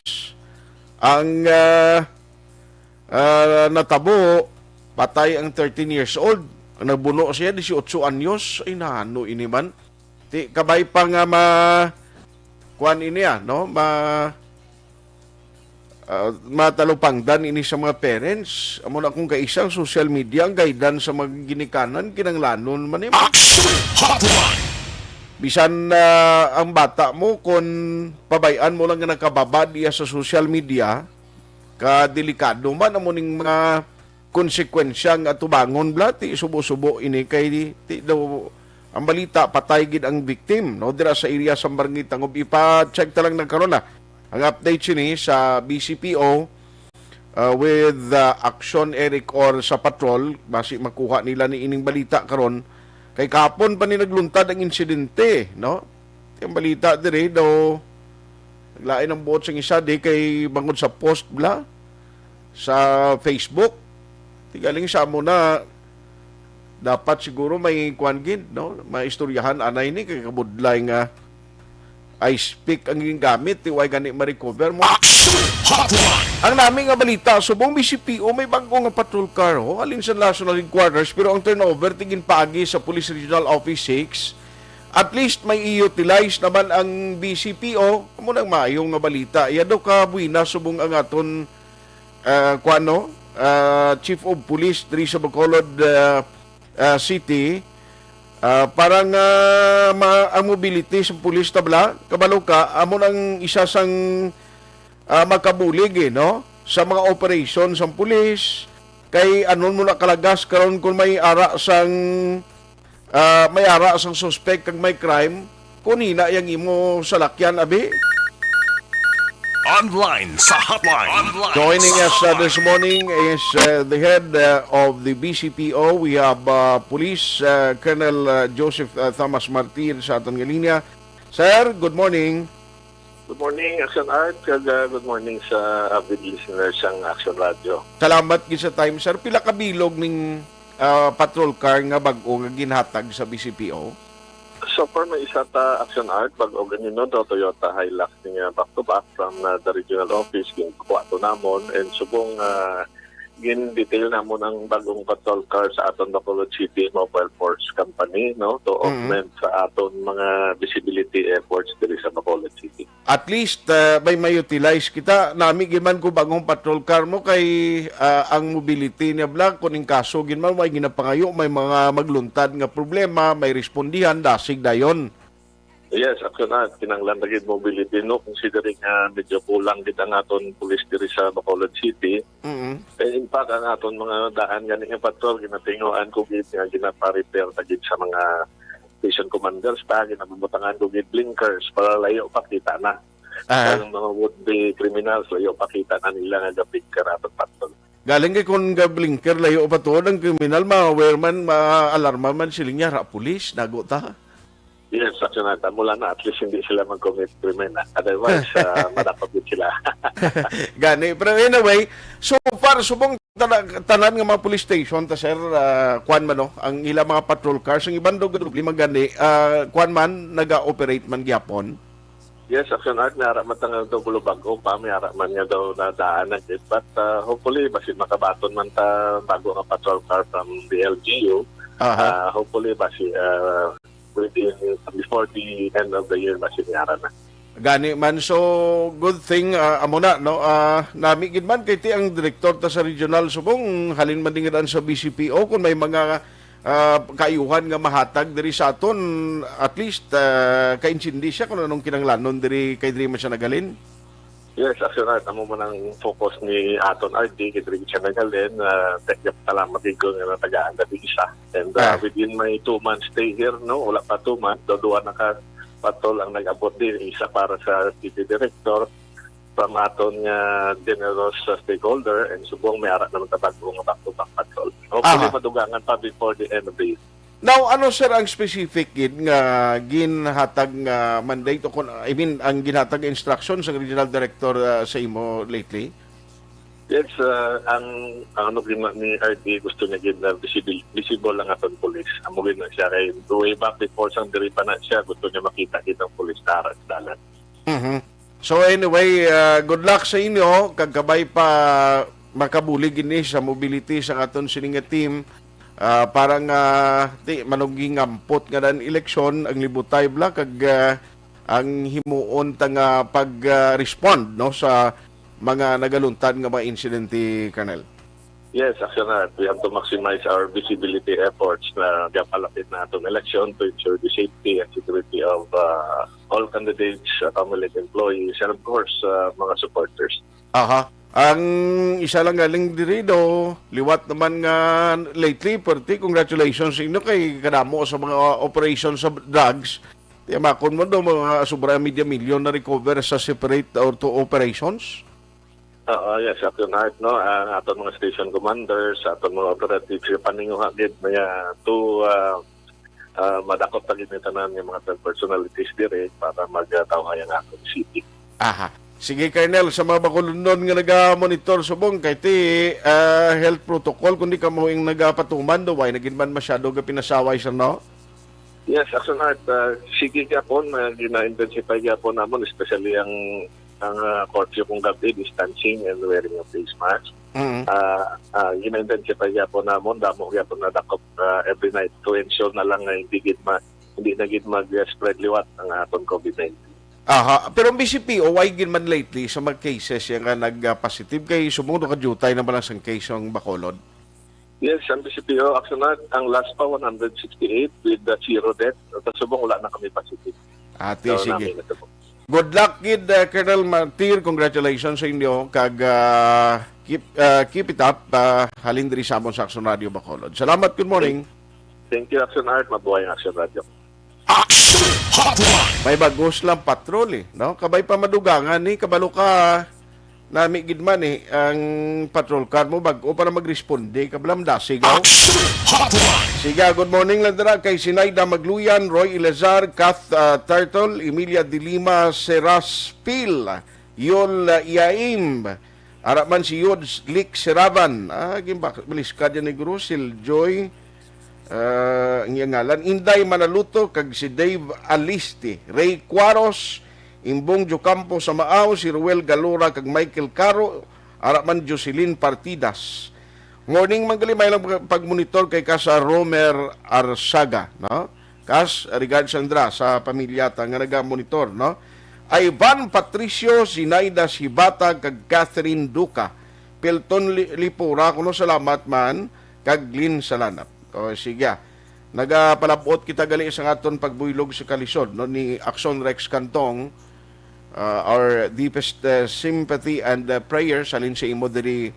Ang, ah, ah, natabo, patay ang thirteen years old. Ang nagbuno siya, dieciocho anyos. Ay, nahano ini man. Ti, kabay pa nga ma-, kuwan ini, ah, no? Ma-, ah, matalupangdan ini sa mga parents. Amo na kung kaisa ang social media, ang guidance sa mga ginikanan, kinanglanon man ni. Action Hotline! Bisan, ah, ang bata mo, kung pabay-an mo lang nga nakababad iya sa social media, kadelikado man amo ning mga konsekwensya nga atubangon, bala, ti subo-subo ini kay ti daw ang balita, patay gid ang victim, no, dira sa area sa Barangay Tangob. Ipa-check ta lang na karon, ah, ang update sini sa B C P O, ah, with, ah, Action Eric or sa patrol, basi makuha nila ni ining balita karon. Kay kahapon pa ni nagluntad ang insidente, no? Ang balita diri daw, naglain ang buot sang isa, di kay bangod sa post bala sa Facebook. Ti galing sa amo na, Dapat siguro may kuan gid, no? Maistoryahan anay ni kay kabudlay nga ice pick ang gingamit, ti way gani ma-recover mo. Action Hotline. Ang nami nga balita, subong B C P O may bag-o nga patrol car, ho, halin sa National Headquarters, pero ang turnover ti ginpaagi sa Police Regional Office six. At least may i-utilize naman ang B C P O. Amo nang maayo nga balita. Iya daw ka buwina subong ang aton, ah, kuan, no? Ah, Chief of Police diri sa Bacolod, ah, ah, City. Ah, para nga ma- ang mobility sa pulis tabla, kabalo ka, amo nang isa sang ah, makabulig, eh, no? Sa mga operation sang pulis, kay anon mo na kalagas karon kung may ara sang, ah, may ara sang suspect kag may crime, kung hina yang imo salakyan, abi? Online sa hotline. Online Joining sa us uh, this morning is uh, the head uh, of the B C P O. We have uh, Police uh, Colonel uh, Joseph uh, Thomas Martir sa aton nga linya. Sir, good morning. Good morning, Action Art, kag uh, good morning sa avid listeners sang Action Radio. Salamat gid sa time, sir. Pila ka bilog ning ah, patrol car nga bag-o nga ginhatag sa B C P O? So far, may isa ta Action Art, bag-o ganino, daw Toyota Hilux nga back to back from uh, the regional office, ginkuha to namon, and subong uh, gin-detail namon ang bagong patrol car sa aton Bacolod City Mobile Force Company, no, to Mhm. augment sa aton mga visibility efforts diri sa Bacolod City. At least uh, may ma-utilize kita. Nami gid man ko bagong patrol car mo kay ah, ang mobility niya bla, kung in kaso gid man may ginapangayo, may mga magluntad nga problema, may respondihan, dasig dayon. Yes, actually, kinahanglan na gid mobility, no, considering nga medyo kulang gid ang aton pulis diri sa Bacolod City. Mm. Eh, in fact, ang aton mga daan gani nga patrol, ginatinguhan ko gid nga ginapa-repair na gid sa mga station commanders ta, ginabutangan ko gid blinkers para layo pa kita na. Ah, Ang mga would-be criminals, layo pa kita na nila nga gablinker aton patrol. galing kay kung ga-blinker layo pa tuod ang kriminal, ma-aware man, ma-alarma man sila niya, ra pulis, nago ta. Yes, actually, mula na at least hindi sila mag-commit krimen. Ah. Otherwise, uh, madakop din sila. Gani. Pero anyway, so far, subong tana- tanan nga mga police station, ta sir, ah, kwan man, no? Ang ila mga patrol cars, ang iban daw problema gani, ah, kwan man, naga-operate man gyapon. Yes, Action Art, may ara man tang daw gulo bag-o pa, may ara man nga daw nadaan na gid. But uh, hopefully, basi makabaton man ta bago nga patrol car from the L G U. Aha. Uh, hopefully, basi uh, within, before the end of the year, basi may ara na. Gani man, so good thing ah, amo na, no? Ah, nami gid man kay ti ang direktor ta sa regional subong halin man dingadan sa B C P O kung may mga ah, kaayuhan nga mahatag diri sa aton, at least ah, kaintindi siya kung anong kinanglanon diri kay diri man siya nagalin. Yes, actually, amo man ang focus ni aton R D, kay diri siya nagalin, uh, salamat gid ko nga natagaan na di isa. And uh, Ah. Within my two months stay here, no, wala pa two months, do duha na ka patrol ang nag-abot din, isa para sa city director, from aton nga generous uh, stakeholder, and subong may ara naman ta bago nga back-to-back patrol. Hopefully, Aha. Madugangan pa before the end of the year. Now, ano sir ang specific gid nga ginhatag nga mandate o kung, I mean, ang ginhatag nga instruction sa regional director ah, sa imo lately? Yes, uh, ang ang ano gid ni R D gusto niya gid na visible, visible ang aton pulis. Amo gid na siya kay way back before sang diri pa na siya gusto niya makita gid ang pulis na ara sa dalan. Mhm. So anyway, ah, good luck sa inyo kag kabay pa makabulig ini sa mobility sa aton sini nga team ah, para nga ti manuggingampot nga dan eleksyon ang libutay bla kag ah, ang himuon ta nga pag-respond no sa mga nagaluntad nga mga insidente, Colonel. Yes, actually, we have to maximize our visibility efforts na gapalapit na atong election to ensure the safety and security of uh, all candidates, uh, Comelec employees, and of course, uh, mga supporters. Aha. Ang isa lang galing diri do, liwat naman nga lately, perti congratulations sa inyo kay kadamo sa mga operations sa drugs. Tiyamakon mo do, mga sobra media milyon na recover sa separate or two operations. Oo, yes, Captain Art, no? Ang aton mga station commanders, aton mga operatives, yung paninguha gid, may uh, two uh, uh, madakop ta gid ni tanan nga mga personalities dire para magtawhay ang aton city. Aha. Sige, Colonel, sa mga Bacolodnon nga naga-monitor subong kay ti, ah, health protocol, kundi kamo ing nagapatuman, do, way na gid man masyado ga pinasaway, sir, no? Yes, Action Art, ah, sige gyapon, ah, gina-intensify gyapon namon, especially ang, ang, ah, curfew kung gabi, distancing and wearing of face mask. Mm. Ah, ah, gina-intensify gyapon namon, damo gyapon na dakop, ah, every night to ensure na lang nga hindi gid ma-, hindi na gid mag-spread liwat ang aton COVID nineteen. Aha, pero ang B C P O, way gid man lately sa mga cases yang nga nag-positive kay subong ka jutay na man lang sang case ang Bacolod. Yes, ang B C P O, Action Art, ang last pa, one hundred sixty-eight with the zero death. At subong, wala na kami positive. Ate, So, sige. namin na subong. Good luck gid, uh, Colonel Martir. Congratulations sa inyo. Kag, uh, keep, uh, keep it up. Uh, halin diri sa amon sa Action Radio Bacolod. Salamat. Good morning. Thank you, Action Art. Mabuhay ang Action Radio. Action Hotline. May bagos lang patrol eh, no? Kabay pa madugangan ni, kabalo ka, nami gid man eh, ang patrol car mo, bag-o pa na magresponde, kablam da, sigaw. Action Hotline. Siga, good morning lang dira kay Sinaida Magluyan, Roy Elazar, Kath, ah, Turtle, Emilia de Lima, Seras Pil, Yol, ah, Iaim, ara man si Yod Slick Seravan. Ah, gimbak-, maliskad yan ni Guru, si Joy, ah, ang iyang ngalan. Inday Manaluto, kag si Dave Alisti. Ray Cuaros, Imbong Jocampo sa Maaw, si Ruel Galora, kag Michael Caro, ara man Jocelyn Partidas. Morning, manggalimay lang pag-, pagmonitor kay Kasa Romer Arsaga, no? Kas, regards, Sandra, sa pamilya ta nga naga-monitor, no? Ivan Patricio, Zinaida Sibata, kag Catherine Duca. Pilton Li-, Lipura, kuno salamat man, kag Lynn Salanap. O, sige. Nagapalabot kita gali sa aton pagbuylog sa kalisod, no, ni Action Rex Cantong, uh, our deepest, uh, sympathy and, uh, prayers halin sa imo diri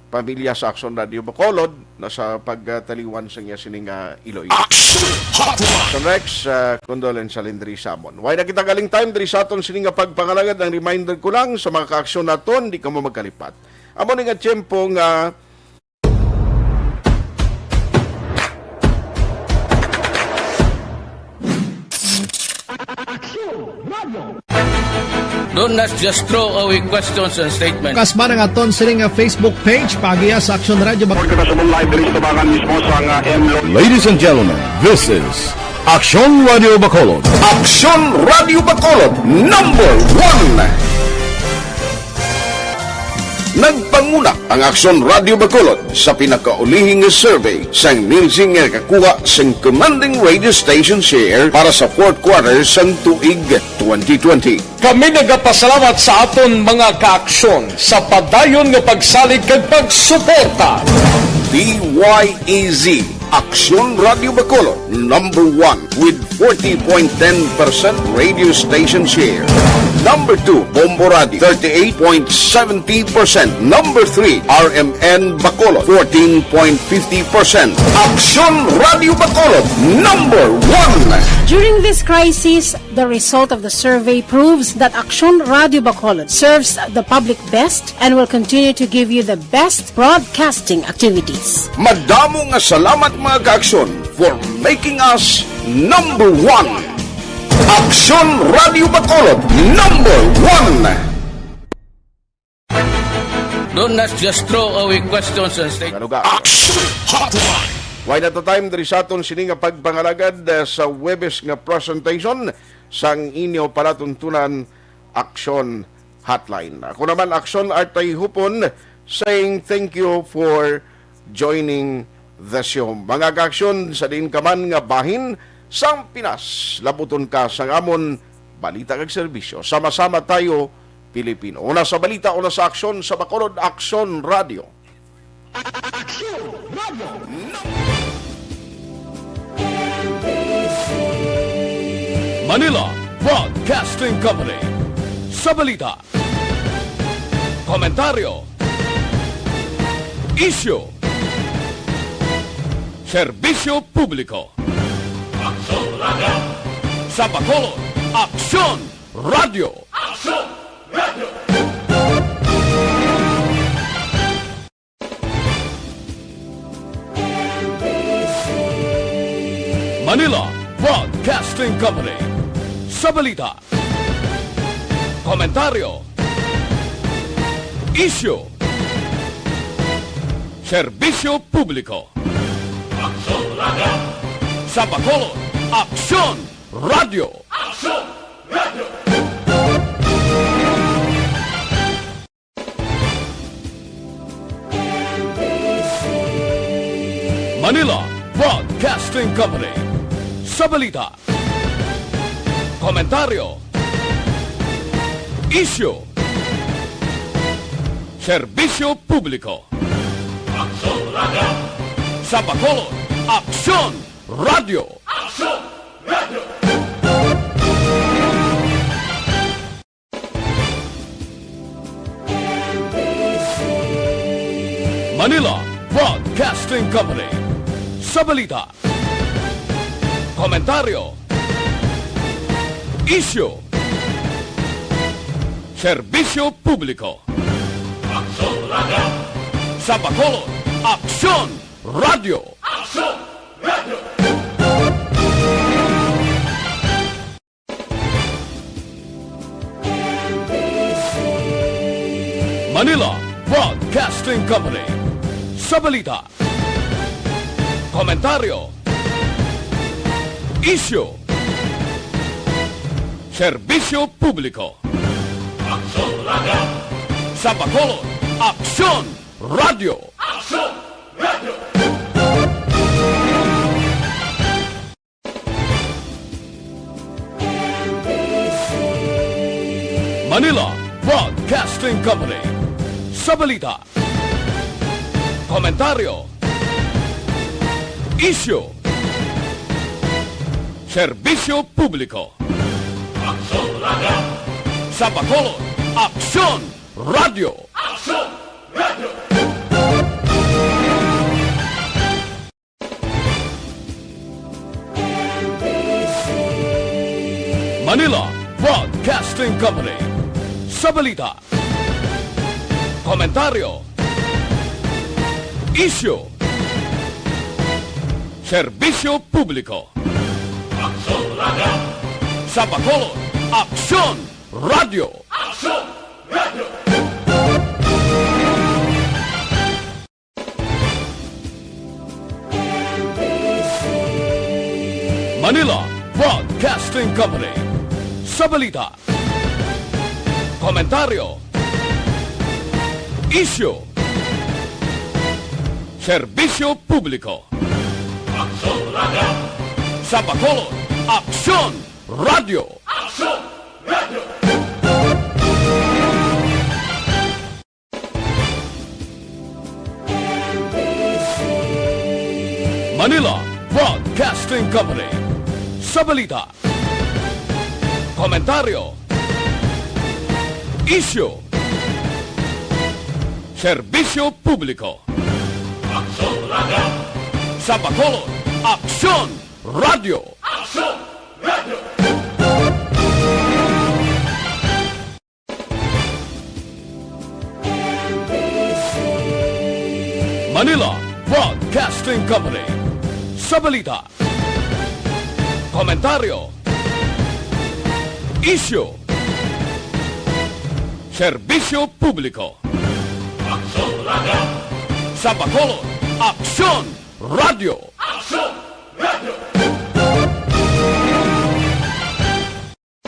pamilya sa Action Radio Bacolod, na sa pagtaliwan sa iya sining, uh, iloy. Action Hotline! Action Rex, uh, condolence halin diri sa amon. Way na kita galing time diri sa aton sining nga pagpangalagad. Ang reminder ko lang sa mga kaaksyon naton, di kamo magkalipat. Amo ni nga tiyempo nga Don't not just throw away questions and statements. Kas man ang aton sining nga Facebook page, pagiya sa Action Radio Bak- Live diri sa tabangan mismo sa nga M Lo- Ladies and gentlemen, this is Action Radio Bacolod. Action Radio Bacolod, number one. Nagpanguna ang Aksyon Radio Bacolod sa pinakaulihing nga survey sang Nielsen nga nakakuha sang commanding radio station share para sa fourth quarter sang tuig twenty twenty. Kami nagapasalamat sa aton mga kaaksyon sa padayon nga pagsalig kag pagsuporta. D Y E Z, Aksyon Radio Bacolod, number one with forty point ten percent radio station share. Number two, Bombo Radio, thirty-eight point seventy percent. Number three, R M N Bacolod, fourteen point fifty percent. Aksyon Radio Bacolod, number one. During this crisis, the result of the survey proves that Aksyon Radio Bacolod serves the public best and will continue to give you the best broadcasting activities. Madamo nga salamat, mga kaaksyon, for making us number one. Aksyon Radio Bacolod, number one. Don't not just throw away questions and statements. Ano ka? Action Hotline. Way na ta time diri sa aton sini nga pagpangalagad, eh, sa Huwebes nga presentation sang inyo palatuntunan, Action Hotline. Ako naman, Action Artay Hupon, saying thank you for joining the show. Mga kaaksyon, sa diin ka man nga bahin sang Pinas, labuton ka sang amon balita kag serbisyo. Sama-sama tayo, Pilipino. Una sa balita, una sa aksyon, sa Bacolod Aksyon Radio. Aksyon Radio. Manila Broadcasting Company. Sa balita, komentaryo, isyu, serbisyo publiko. Aksyon Radio. Sa Bacolod, Aksyon Radio. Aksyon Radio. Manila Broadcasting Company. Sa balita, komentaryo, Isyu. Serbisyo publiko. Aksyon Radio. Sa Bacolod, Aksyon Radio. Aksyon Radio. Manila Broadcasting Company. Sa balita, komentaryo, isyu, serbisyo publiko. Aksyon Radio. Sa Bacolod, Aksyon Radio. Aksyon Radio. Manila Broadcasting Company. Sa balita, komentaryo, isyu, serbisyo publiko. Aksyon Radio. Sa Bacolod, Aksyon Radio. Aksyon Radio. Manila Broadcasting Company. Sa balita, komentaryo, isyu, serbisyo publiko. Aksyon Radio. Sa Bacolod, Aksyon Radio. Aksyon Radio. Manila Broadcasting Company. Sa balita, komentaryo, isyu, serbisyo publiko. Aksyon Radio. Sa Bacolod, Aksyon Radio. Aksyon Radio. Manila Broadcasting Company. Sa balita, komentaryo, isyu, serbisyo publiko. Aksyon Radio. Sa Bacolod, Aksyon Radio. Aksyon Radio. Manila Broadcasting Company. Sa balita, komentaryo, isyu, serbisyo publiko. Aksyon Radio. Sa Bacolod, Aksyon Radio. Aksyon Radio. Manila Broadcasting Company. Sa balita, komentaryo, isyu, serbisyo publiko. Aksyon Radio. Sa Bacolod, Aksyon Radio. Aksyon Radio. Manila Broadcasting Company. Sa balita, komentaryo, isyu, serbisyo publiko. Aksyon Radio. Sa Bacolod, Aksyon Radio. Aksyon Radio.